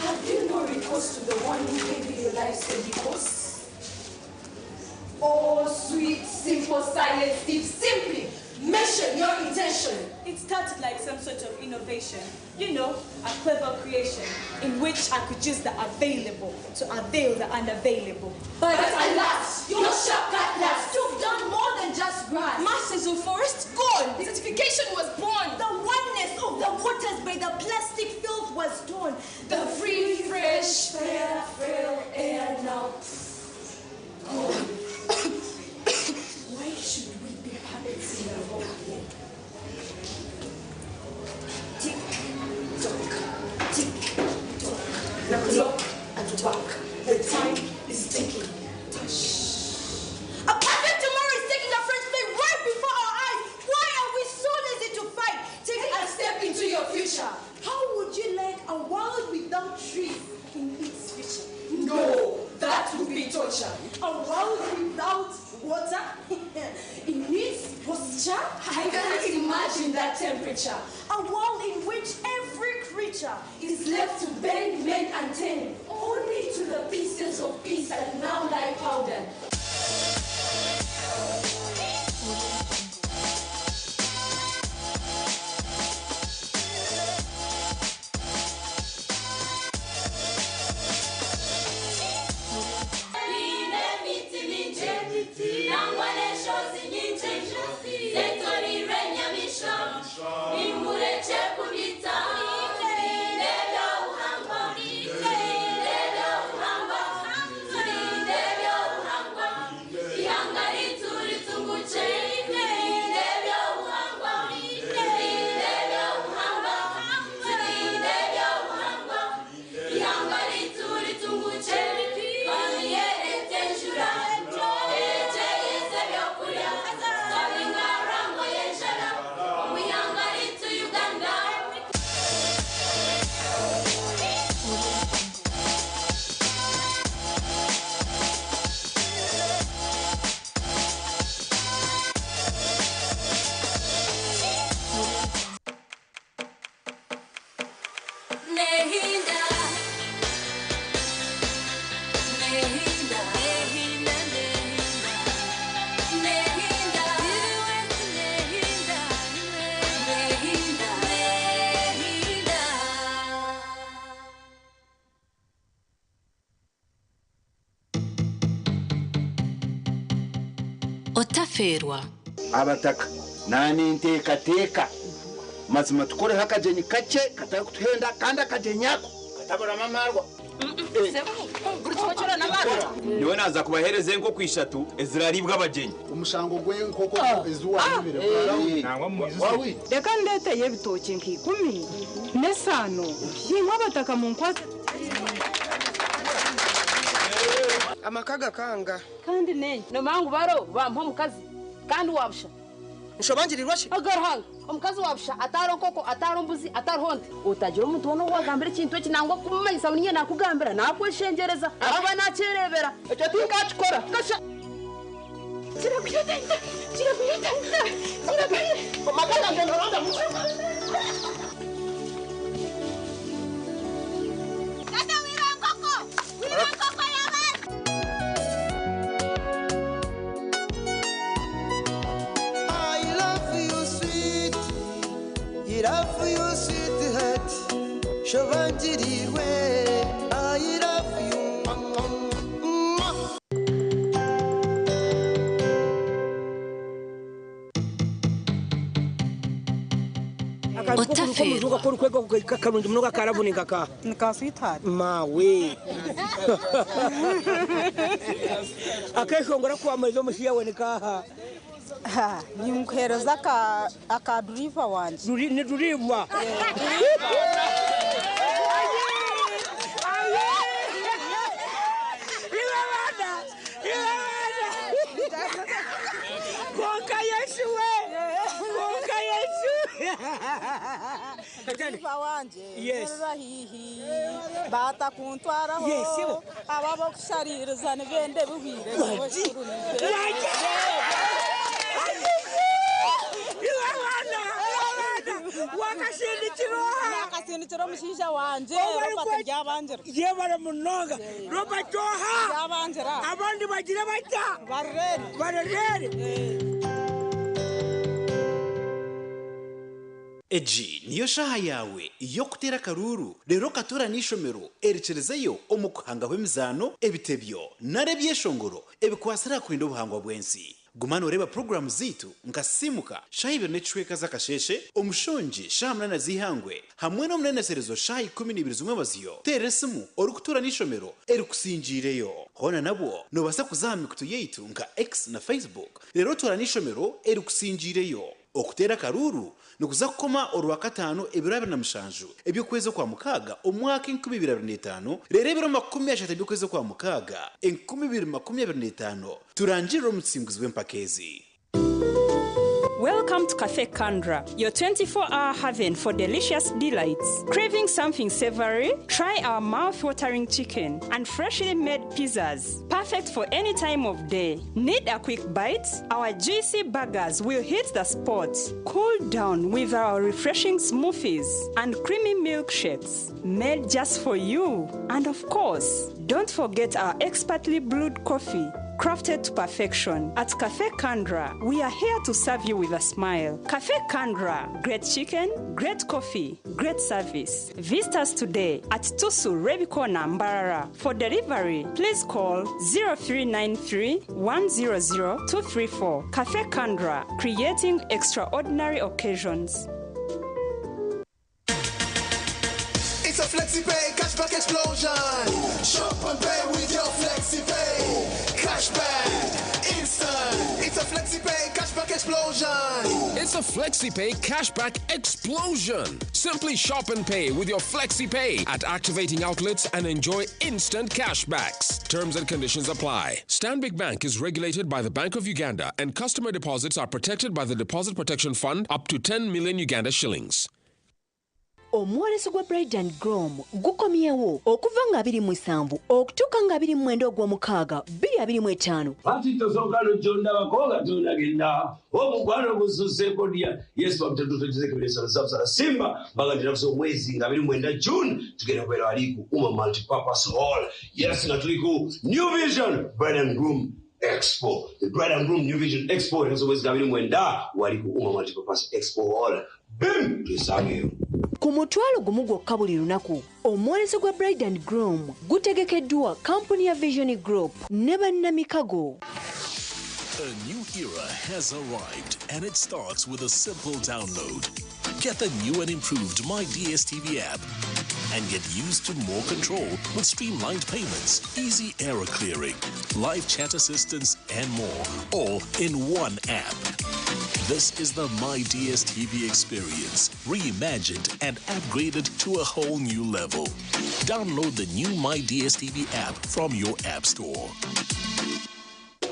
Have you no recourse to the one who gave you your life's heavy course? Oh, sweet, simple, silent Steve, simply mention your intention. It started like some sort of innovation, you know, a clever creation in which I could use the available to avail the unavailable. But alas, your sharp cutlass took down more than just grass. Masses of forest gone. Desertification was born. The oneness of the waters by the plastic filth was torn. The free, fresh, fair, frail air now gone. Why should we be puppets in the rock then? Tick tock, tick tock. The clock at work. The time is ticking. Tush. A perfect tomorrow is taking a fresh play right before our eyes. Why are we so lazy to fight? Take a step into your future. How would you like a world without trees in its future? No, that would be torture. A world without water in its posture? I cannot imagine that temperature. A world in which every creature is left to bend, mend, and tend, only to the pieces of peace that now lie powdered. Nehinda, nehinda, nehinda, nehinda, nehinda, nehinda, nehinda. Otaferwa. Abataka nani nteekateeka mazima tukoreho akagyenyi kakye katakutuhenda kandi akagyenyi ako kataburamo amarwa. Niwe naza kubahereza enkoko ishatu eziraribwa abagenyi. Omushango gw'enkoko eziwayibire. Reka ndeteyo ebitoki nka 10 n'esaano ninywa abataka mu nkwase. Amaka gakanga kandi nenye nomangu baro bampa omukazi kandi wabusha nshobangirirwa shi agaruhanga omukazi wabusha atari nkoko atari mbuzi atari honde utagira omuntu wona owagambira ekintu eki nangwa kumumanyisa ninye nakugambira nakweshengereza akuba nakyerebera ekyo tinkakikora kasha kirakuyeta kirakuyeta kirakuyeta amaka gange noronda. Tata wiba nkoko! Wiba nkoko y'abandi! I love you, sweet. I love you, sweetheart. Shobangirirwe. I love you. Mwah. Otaferwa karungi muno kakarabunika ka mawe akeshongora kwamaiza omushiya we nikaha. Nimukuhereza akaduriva wanje. Ni duribwa. Konka Yesu we, konka Yesu. Iba wanje Yes. nterera hihi batakuntwaraho Yes, yebo. aba bokushaririza nibende bihwire Waji. Wakasindikirwa. Nakasindikira omushaija wanje Obari Robert Ryabangira. Yebare munonga. Robert oha. Ryabangira. Abandi bagira bata. Barerere. Barerere. Egi niyo shaha yawe y'okutera akaruru rero katura n'ishomero erekerezeyo omu kuhangaho emizaano ebitebyo nari ebyeshongoro ebikwasira kurinda obuhangwa bw'ensi. Guma nooreba puroguramu ziitu nka Simuka shaaha 2 n'ekicweka z'akasheeshe, Omushongi shaaha 8 z'eihangwe hamwe n'omuneneserezo shaaha 12 z'omwebaziyo. Teera esimu orikutuura n'ishomero erikusingiireyo. Hoona nabwo noobaasa kuza aha mikutu yaitu nka X na Facebook reero otuura n'ishomero erikusingiireyo. Okuteera akaruru nikuza kukoma Orwakataano ebiro 27 eby'okwezi okwa mukaaga omwaka 2025, reero ebiro 30 eby'okwezi okwa mukaaga 2025 turangirire omutsinguzi w'empaka ezi. Welcome to Cafe Kandra, your 24-hour haven for delicious delights. Craving something savory? Try our mouth-watering chicken and freshly made pizzas, perfect for any time of day. Need a quick bite? Our juicy burgers will hit the spot. Cool down with our refreshing smoothies and creamy milkshakes made just for you. And of course, don't forget our expertly brewed coffee, crafted to perfection. At Cafe Kandra, we are here to serve you with a smile. Cafe Kandra, great chicken, great coffee, great service. Visit us today at Tusu Rebikona, Mbarara. For delivery, please call 0393 100 234. Cafe Kandra, creating extraordinary occasions. It's a FlexiPay cashback explosion. Shop and pay with your FlexiPay. Cashback, instant. It's a FlexiPay cashback explosion. It's a FlexiPay cashback explosion. Simply shop and pay with your FlexiPay at activating outlets and enjoy instant cashbacks. Terms and conditions apply. Stanbic Bank is regulated by the Bank of Uganda and customer deposits are protected by the Deposit Protection Fund up to 10 million Uganda shillings. Omwoleso gwa Bride and Groom gukomyewo okuva nga 27 okutuuka nga 29 ogw'omukaaga 2025. Ati tosooka nojondabako nga tonagenda omukwano gususeeko dya yesu bamutatutetezekeberesabasabasala simba bagandira kusa omwezi nga 29 June tugenda kubeera wali ku Uma Multipurpose Hall, yes, nga tuli ku New Vision Bride and Groom Expo, the Bride and Groom New Vision Expo erasa omwezi nga 29 wali ku Uma Multipurpose Expo Hall. Bim, twesangeyo. Ku 10,000 gwokka buli lunaku. Omwoleso gwa Bride and Groom gutegekeddwa kampuni ya Vision Group ne bannamikago. A new era has arrived, and it starts with a simple download. Get the new and improved My DSTV app and get used to more control with streamlined payments, easy error clearing, live chat assistance, and more, all in one app. This is the My DSTV experience, reimagined and upgraded to a whole new level. Download the new My DSTV app from your app store.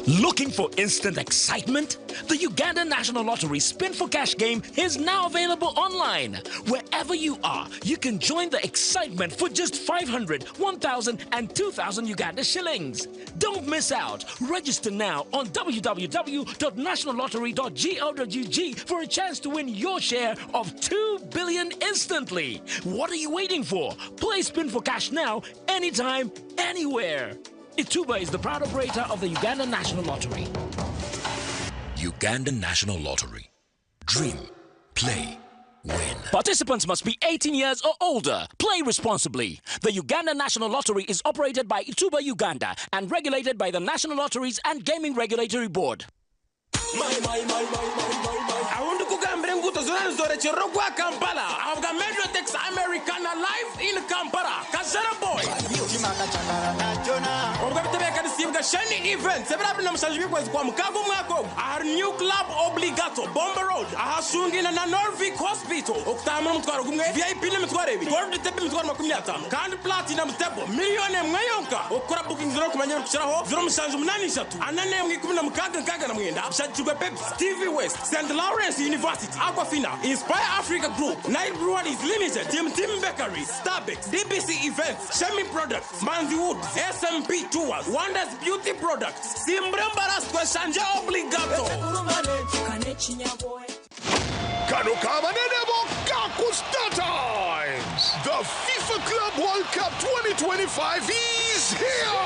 Looking for instant excitement? The Uganda National Lottery Spin for Cash game is now available online. Wherever you are, you can join the excitement for just 500, 1,000, and 2,000 Uganda shillings. Don't miss out. Register now on www.nationallottery.go.ug for a chance to win your share of 2 billion instantly. What are you waiting for? Play Spin for Cash now, anytime, anywhere. Ituba is the proud operator of the Uganda National Lottery. Uganda National Lottery. Dream, play, win. Participants must be 18 years or older. Play responsibly. The Uganda National Lottery is operated by Ituba Uganda and regulated by the National Lotteries and Gaming Regulatory Board. Aho ndikugambira enguuto zona nizorekyerera ogwa Kampala ahabwa Metrotex Americana live in Kampala Kazara Boy, obwo bitebeekanisiibwa. Shani Events ebiro 27 by'okwezi kwa mukaaga omwaka ogu ahari New Club Obligato, Bombo Road, ahashungaine na Norvik Hospital. Okutaahamu n'omutwaro gumwe, VIP n'emitwaro ebiri, Gold Table emitwaro 50, kandi Platinum Table miriyoni emwe yonka. Okukora bookings n'okumanya ebirikukiraho, 0783 41 16 69, bishagikirwe Pepsi, TV West, St Lawrence University, Aquafina, Inspire Africa Group, Nile Breweries Limited, Tim Tim Bakery, Starbex, DBC Events, Shemi Products, Manzi Woods, SMP Tours, Wonders Beauty Products, Simbura Embarasi Tweshangye Obligato. Kano kabanene bokka ku Star Times. The FIFA Club World Cup 2025 is here!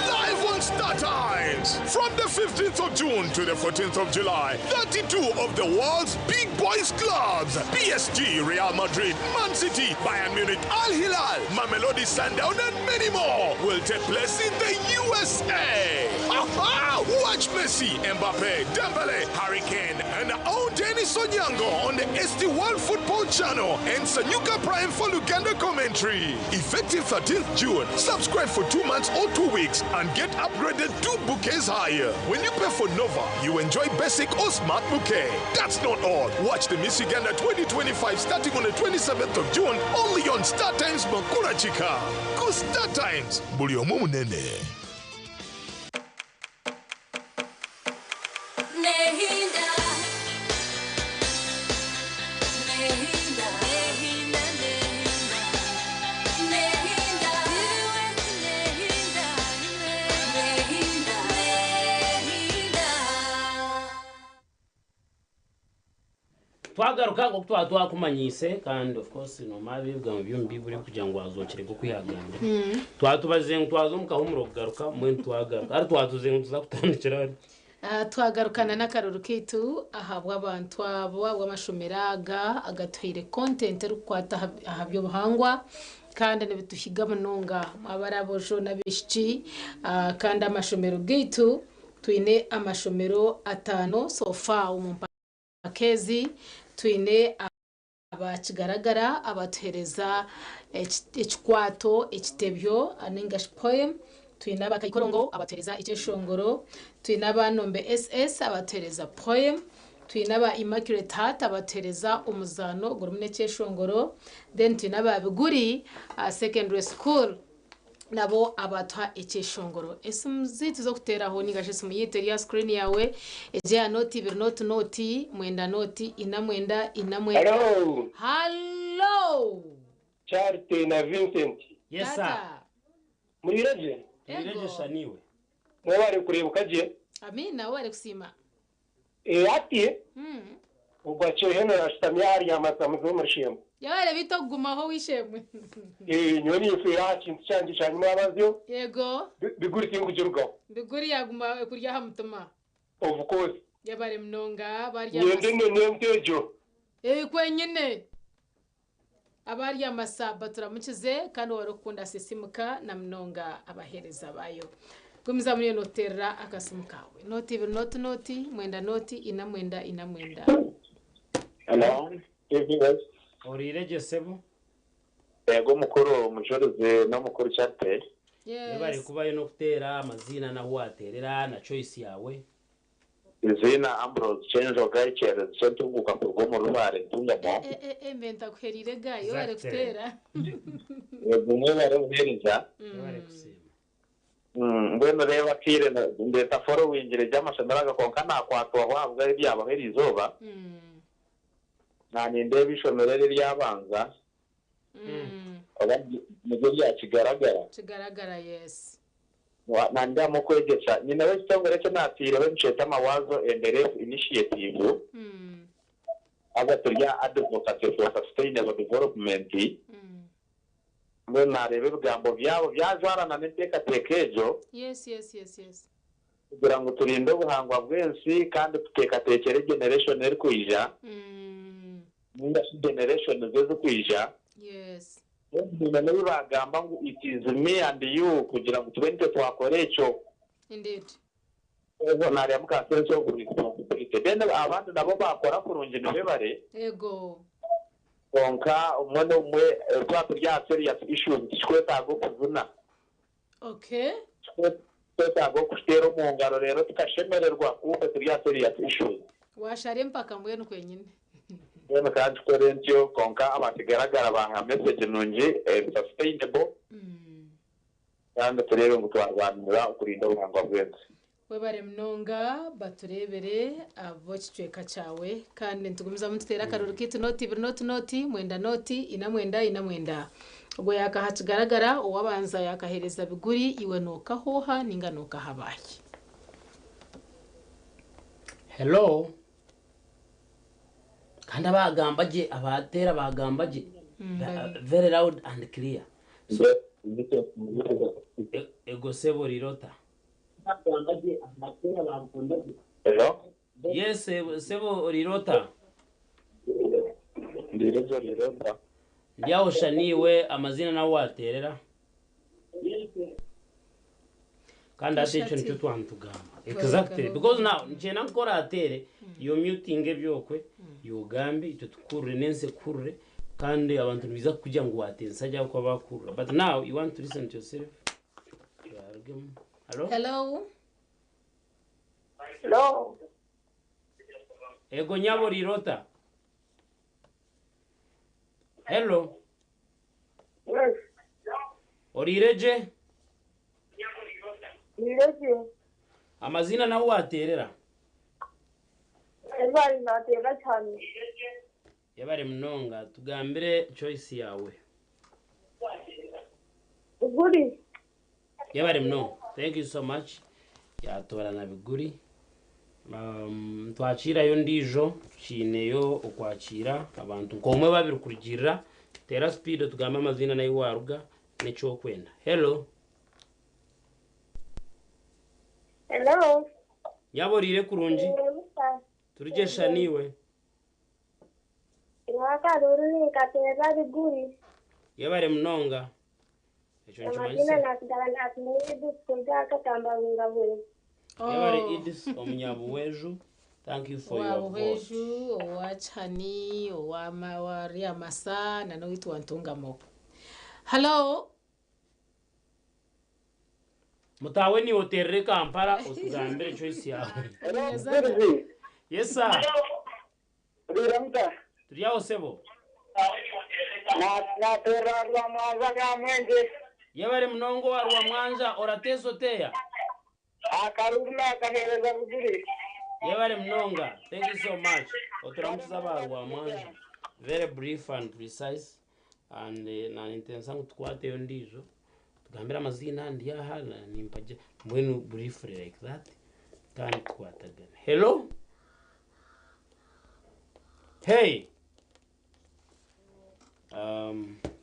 Live on Star Times! From the 15th of June to the 14th of July, 32 of the world's big boys clubs PSG, Real Madrid, Man City, Bayern Munich, Al Hilal, Mamelodi Sundown, and many more will take place in the USA. Aha! Watch Messi, Mbappe, Dembele, Harry Kane, and our own Dennis Onyango on the ST World Football Channel and Sanyuka Prime for Luganda commentary. Effective 13th June. Subscribe for 2 months or 2 weeks and get upgraded two bouquets higher. When you pay for Nova, you enjoy basic or smart bouquet. That's not all. Watch the Miss Uganda 2025 starting on the 27th of June only on Star Times Makura Chika. Ku Star Times. Buli omu munene. Nehinda. Nehinda. Nehinda. Nehinda. Nehinda. Nehinda. Nehinda. Twagaruka ngo twaba twakumanyise kandi, of course, nomara ebigambo by'omu Bibuli kugira ngu wazokere nkokwihagambira. Twatubazize ngu twaza omu kahumuro kugaruka mbwenu twagaruka ari twatuze ngu tuza kutandikira hari. Twagarukana n'akaruru kaitu ahabw'abantu abo abw'amashomero aga agatuhaire content erikukwata aha by'obuhangwa kandi nibituhiga munonga mwabari abojo n'abaishiki. Kandi amashomero gaitu, twine amashomero 5 so far omu mpaka ezi. Twine abakigaragara abatuhereza ekikwato, ekitebyo ningashi poem. Twine abakaikorongo abatuhereza ekyeshongoro. Twine abanombe SS abatuhereza poem. Twine aba Immaculate Heart abatuhereza omuzaano gurimu n'ekyeshongoro. Then twine aba Biguri Secondary School nabo abatuha ekyeshongoro. Esimu ziitu z'okuteeraho ningashi esimu yiitu eri aha screen yawe egye ya 020 09 94 9 4. Hello. Hallo. Charite na Vincent. Yes, sir. Murireje? Turireje shaniwe. Mwebare kurebuka gye. Amina, wari kusiima. Ati ogwakyo heno rashitamye hariya amasamuzi w'omurushembo. Yabare bita okugumaho wishemwe. Nyowe ninfeera aha kintu kyangye kyanyuma abazyo. Yego. Biguri tinkugirugaho. Biguri yaguma kurya aha mutima. Of course. Yabare munonga barya. Nyende nentejo. Kwenyine abarya amasaba turamukize kandi wari ukunda sisimuka na munonga abahereza bayo. Gumiza muri noterera akasimu kawe 020 09 94 9 49. Hello, TV West. Orireje sebo. Yego mukuru mucuruzi n'omukuru Charite. Yebare kubayo n'okuteera amazina nahu wateerera na choice yawe. Izina Ambrose Chenjoga icyerezo cyo kuruga omu Rubare Ntungamo. Mbe ntakuherire gayo wari kuteera. Yego mwebare buhereza. Yebare kusiima. Mbwenu reba kiire ndeta following ry'amashanyarazi konka nakwatwa wabwa ebyabaho eriizooba nanindeba ishomero eri ryabanza oba nibyo byakigaragara. Kigaragara, yes. Nandamu kwegyesa nyina w'ekitongore kyo natiireho nikyeta Amawazo Enderevu Initiative aga turya advocacy for sustainable development. Mbwenu nareeba ebigambo byabo byajwarana n'enteekateeka egyo kugira ngu turinde obuhangwa bw'ensi kandi tuteekateekere generation erikwija ninga shi generation ezirikwija. Bino nibi bagamba ngu it is me and you kugira ngu tube nitwe twakora ekyo. Ezo nareba muka sense of responsibility, then abandi nabo bakora kurungi nibebare. Konka omwe n'omwe twa turya serious issues tikikwetaaga okuzina. Okay. Twetaaga okuteera omu ngaro reero tukashemererwa kumbe turi aha serious issues. Washara empaka mbwenu kwenyine. Mbwenu ka nkikore ntyo kwonka abakigaragara bampa message nungi eri sustainable kandi tureebe ngu twarwanirira okurinda obuhangwa bw'ensi. Webare munonga batureebere ab'ekicweka kyawe kandi nitugumizamu nituteera akaruru kaitu nooti ibiri nooti nooti mwenda nooti ina mwenda ina mwenda. Ogwo yaakaha kigaragara owabanza yaakaheereza biguri iwe nookaha oha ninga nookaha baahi? Hello. Kandi abagamba gye abateera bagamba gye very loud and clear. So ego sebo rirota. Hello. Yes sebo rirota. Ndirejo rirota. Ndyahosha niiwe amazina nawe wateerera. Kandi hati ekyo nikyo twantugamba. Exactly. Because now nikyenda ngu ku oraateere yo mutinge ebyokwe yogambe itwe tukuhurire n'ensi ekuhurire kandi abantu nibaija kukugira ngu waatensa gye ahabw'okuba baakuhurira. But now you want to listen to yourself. Yarugemu. Hello? Hello. Hello. Ego nyabo rirota. Hello. Yes. Oriire gye? Ndireje. Amazina nawe wateerera. Ebali nateera cyane. Yabare munonga tugambire choice yawe. Biguri. Yabare munonga. Thank you so much. Yatora na biguri. Twakirayo ndijo tukiineyo okwakira abantu nkomwe babiri kurugirira tera speed tugambe amazina nayo waruga n'ekyokwenda. Hello. Hello. Yaborire kurungi turugyesha niwe. Iwakaruru nikateera biguri. Yabare munonga. Ekyo Amazina nikimanyisa. nasigara natumire kuga katamba bwe. Yabare Idis omunyabuweju. Thank you for Owa your vote. Buhweju, owa Chani, owa wa Riamasa na n'owaitu wa Ntungamo. Hello. Mutawe niwe oterere Kampala otugambire choice yawe. Yes sir. Riramuta. Turi aho sebo. Nateera Rwamwanza Nyamwenge. Yabare munongo wa Rwamwanza orateesa oteya. Akaruru nakaheereza buguri. Yabare munonga. Thank you so much. Oturamukiza aba Rwamwanza. Very brief and precise and na nintensa ngu tukwateyo ndijo. Tugambire amazina ndi aha na nimpaje mbwenu briefly like that kandi tukwatagane. Hello. Hey.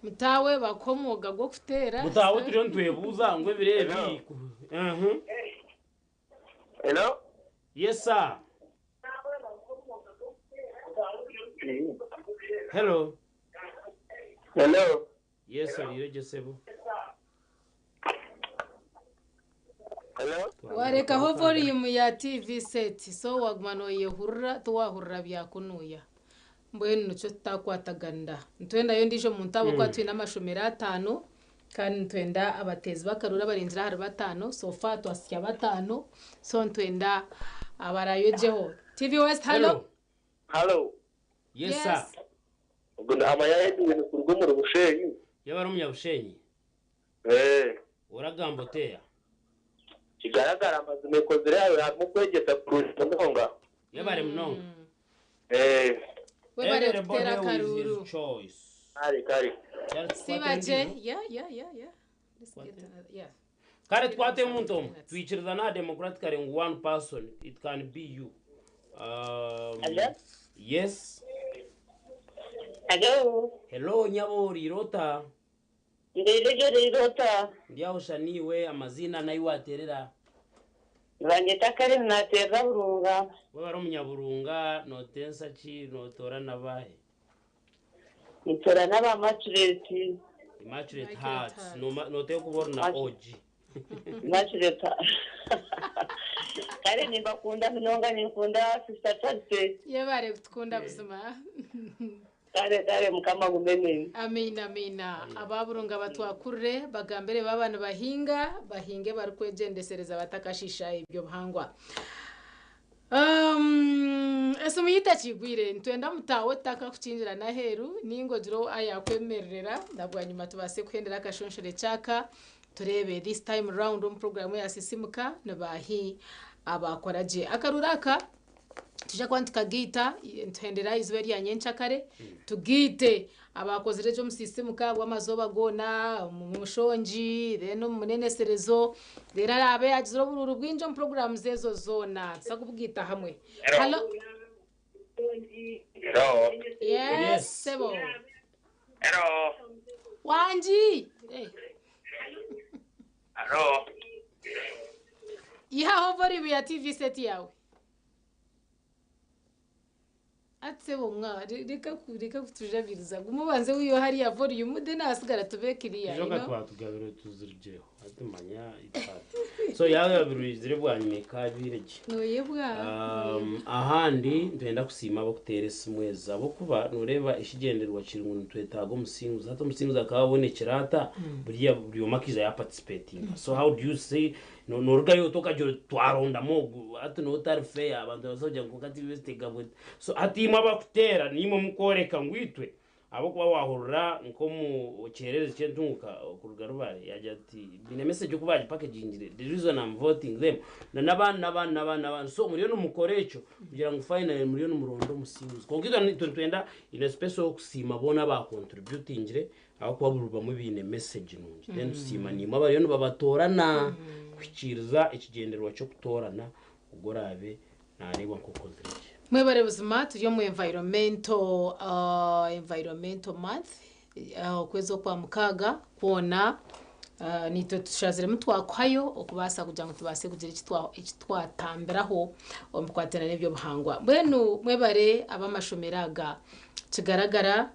Mutawe bakuha omwoga gw'okuteera. Mutawe turiyo nitwebuuza ngu ebiro ebi. Hello. Yes sir. Hello. Hello. Yes orire gye sebo. Hello. Warekaho volume ya TV set so waguma noyehurira tiwahurira byakunuya. Mbwenu nikyo tutakwataganira. Nitwendayo ndijo muntu ahabw'okuba twine amashomero 5 kandi nitwenda abateezi b'akaruru abarinzire ahari 5 so far twasya 5 so nitwenda abarayogyeho. TV West hello. Hello. Yes sir. Ubwo amaya Edwin kuruga omuri Bushenyi. Yaba ari omunyabushenyi. Eh. Oragamba oteya. Kigaragara amazima ekozire yayo harimu okwegyesa kurungi munonga. Yabare munonga. Eh. Webare Everybody kuteera with his akaruru. choice. Kare kare. Sibaje. Yeah. Let's get another. Yeah. Kare twate omuntu omwe twikiriza na democratically ngu one person it can be you. Hello? Yes. Hello. Hello nyabo rirota. Ndirejo rirota. Ndyahosha niwe amazina nayo waterera. Banyeta kare nateera burunga. Waba ari omunyaburunga notensa ki notora nabahe? Nitora n'abamatureti. Immaculate Hearts. Noteeka kuba ori na OG. Immaculate. Kare nimbakunda munonga ninkunda Sister Charity. Yebare kutukunda buzima. Kare kare mukama agume naimwe. Amiina amiina. Ababurunga batwakurire bagambire baaba nibahinga bahinge barikwegyendesereza batakashiisha eby'obuhangwa. Um, esimu yaitu ekigwire nitwenda mutaawe tutakakukingira n'aheeru ninga ogire ou ayakwemererera na bwanyima tubaase kuhendera akashonshore kyaka tureebe this time round omu puroguraamu eya Sisimuka nibaahi abaakora gye. Akaruru aka Twija kuba nitukagiita, nituhendera aha izooba erya nyenkyakare, tugiite abaakozire gye omu sisiimuka bw'amazooba goona, omu mushongi, then omu muneneserezo, reero araabe yaagizire oburuuru bwingi omu puroguraamu ezo zoona. Nituza kubugiita hamwe. Halo. Hello. Yes, sebo. Hello. Wangi. Eh. Hello. Ihaho volume ya TV set yawe. Ati sebo mwa reka reka kutujabiriza guma obanze wiiheho hariya volume then ahasigara tube clear you Ejo know. twatugabire tuzirugyeho hati manya itwara. So yagabirwizire bwanyima ekabiire gye. Noyebwa. Um, ahandi nitwenda kusiima abarikuteera esimu ezi ahabw'okuba noreeba ekigyendererwa kiri ngu nitwetaaga omusinguzi hati omusinguzi akaba abonekire ata buriya buri omwe akaija yaparticipatinga so how do you say Norugayo ota okagira oti twarondamu ogu hati noba otari fair abantu nibabaasa kugira ngu kwonka TV tegabwa eti. So hati imwe abakuteera niimwe mukworeka ngu itwe ahabw'okuba wahurira nk'omu kyererezi ky'entunguka kuruga Rubare yagira ati baine message oku bagipakegingire the reason I'm voting them na n'abandi n'abandi n'abandi n'abandi so muriyo nimukora ekyo kugira ngu finally muriyo nimuronda omusinguzi kwonka itwe nitwenda in a space okusiima boona aba contributingire Ahabw'okuba buri bamwe baine message nungi. Then tusiima naimwe abariyo nibabatoorana kuhikiiriza ekigyendererwa ky'okutoorana ogwo oraabe naareebwa nk'okozire gye. Mwebare buzima turi omu environmental environmental month okwezi okwa mukaaga kwona naitwe tushaziremu twakuhayo okubaasa kugira ngu tubaase kugira eki twatambiraho omu bikwatiraine n'eby'obuhangwa. Mbwenu mwebare ab'amashomero aga kigaragara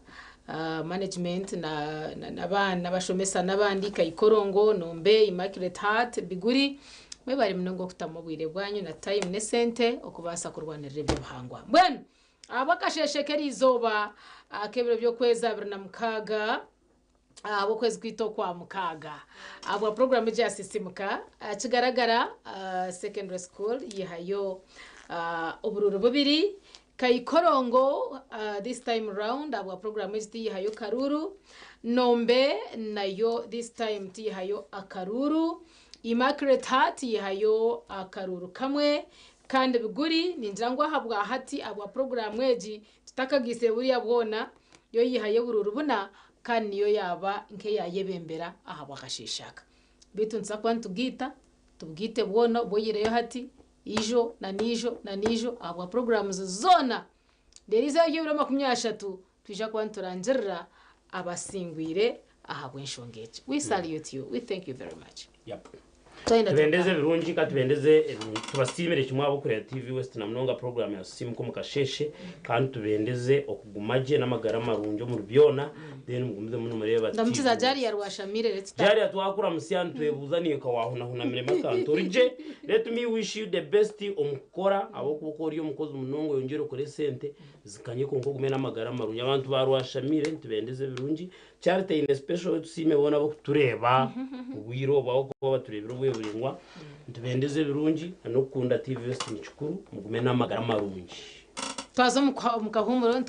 Management na abashomesa n'abandi Kaikorongo, Nombe, Immaculate Heart, Biguri mwebare munonga okutamu obwire bwanyu na time n'esente okubaasa kurwanirira eby'obuhangwa. Mbwenu ahabw'akasheeshe k'eriizooba ak'ebiro by'okwezi 26 ahabw'okwezi kwaitu okwa mukaaga ahabwa puroguraamu egi ya Sisimuka kigaragara Secondary School yihayo oburuuru bubiri Kaikorongo this time round ahabwa puroguraamu egi tiyihayo karuuru, Nombe nayo this time tiyihayo akaruuru, Immaculate Heart yihayo akaruuru kamwe kandi Biguri ningira ngu ahabwa hati ahabwa puroguraamu egi tutakagiisire buriya bwona yo yihayo oburuuru buna kandi niyo yaaba nk'eyayebembera ahabw'akasheeshe aka. Beitu nituza kuba nitugiita tubugiite bwona obu oyihireyo hati Ijo na n'ijo na n'ijo ahabwa puroguraamu zoona. Reero eizooba ry'ebiro 30 twija kuba niturangirira abasingwire ahabw'enshonga egi. We salute you. We thank you very much. Yep. Twayenda Tubendeze turuga. ebirungi ka tubendeze ebirungi tubasiimire kimwe ahabw'okureeba TV West na munonga puroguraamu ya Sisiimuka omu kasheeshe kandi tubendeze okuguma gye n'amagara marungi omuri byona then mugumizemu nimureeba TV Ndamukiza West. Jalia Rwashamire retutandika. Jalia twakuramutsya nitwebuuza niiwe ka waahunahunamire akantu ori gye let me wish you the best omu kukora ahabw'okuba oku ori omukozi munonga oyongyere okore esente zikanye kwonka ogume n'amagara marungi abantu ba Rwashamire nitubendeza ebirungi Charity in a special way tusiime boona abarikutureeba obwire obu ahabw'okuba batureebire obwire buraingwa nitubendeza ebirungi na n'okukunda TV West nikikuru mugume n'amagara marungi. Twaza omu kahuumuro.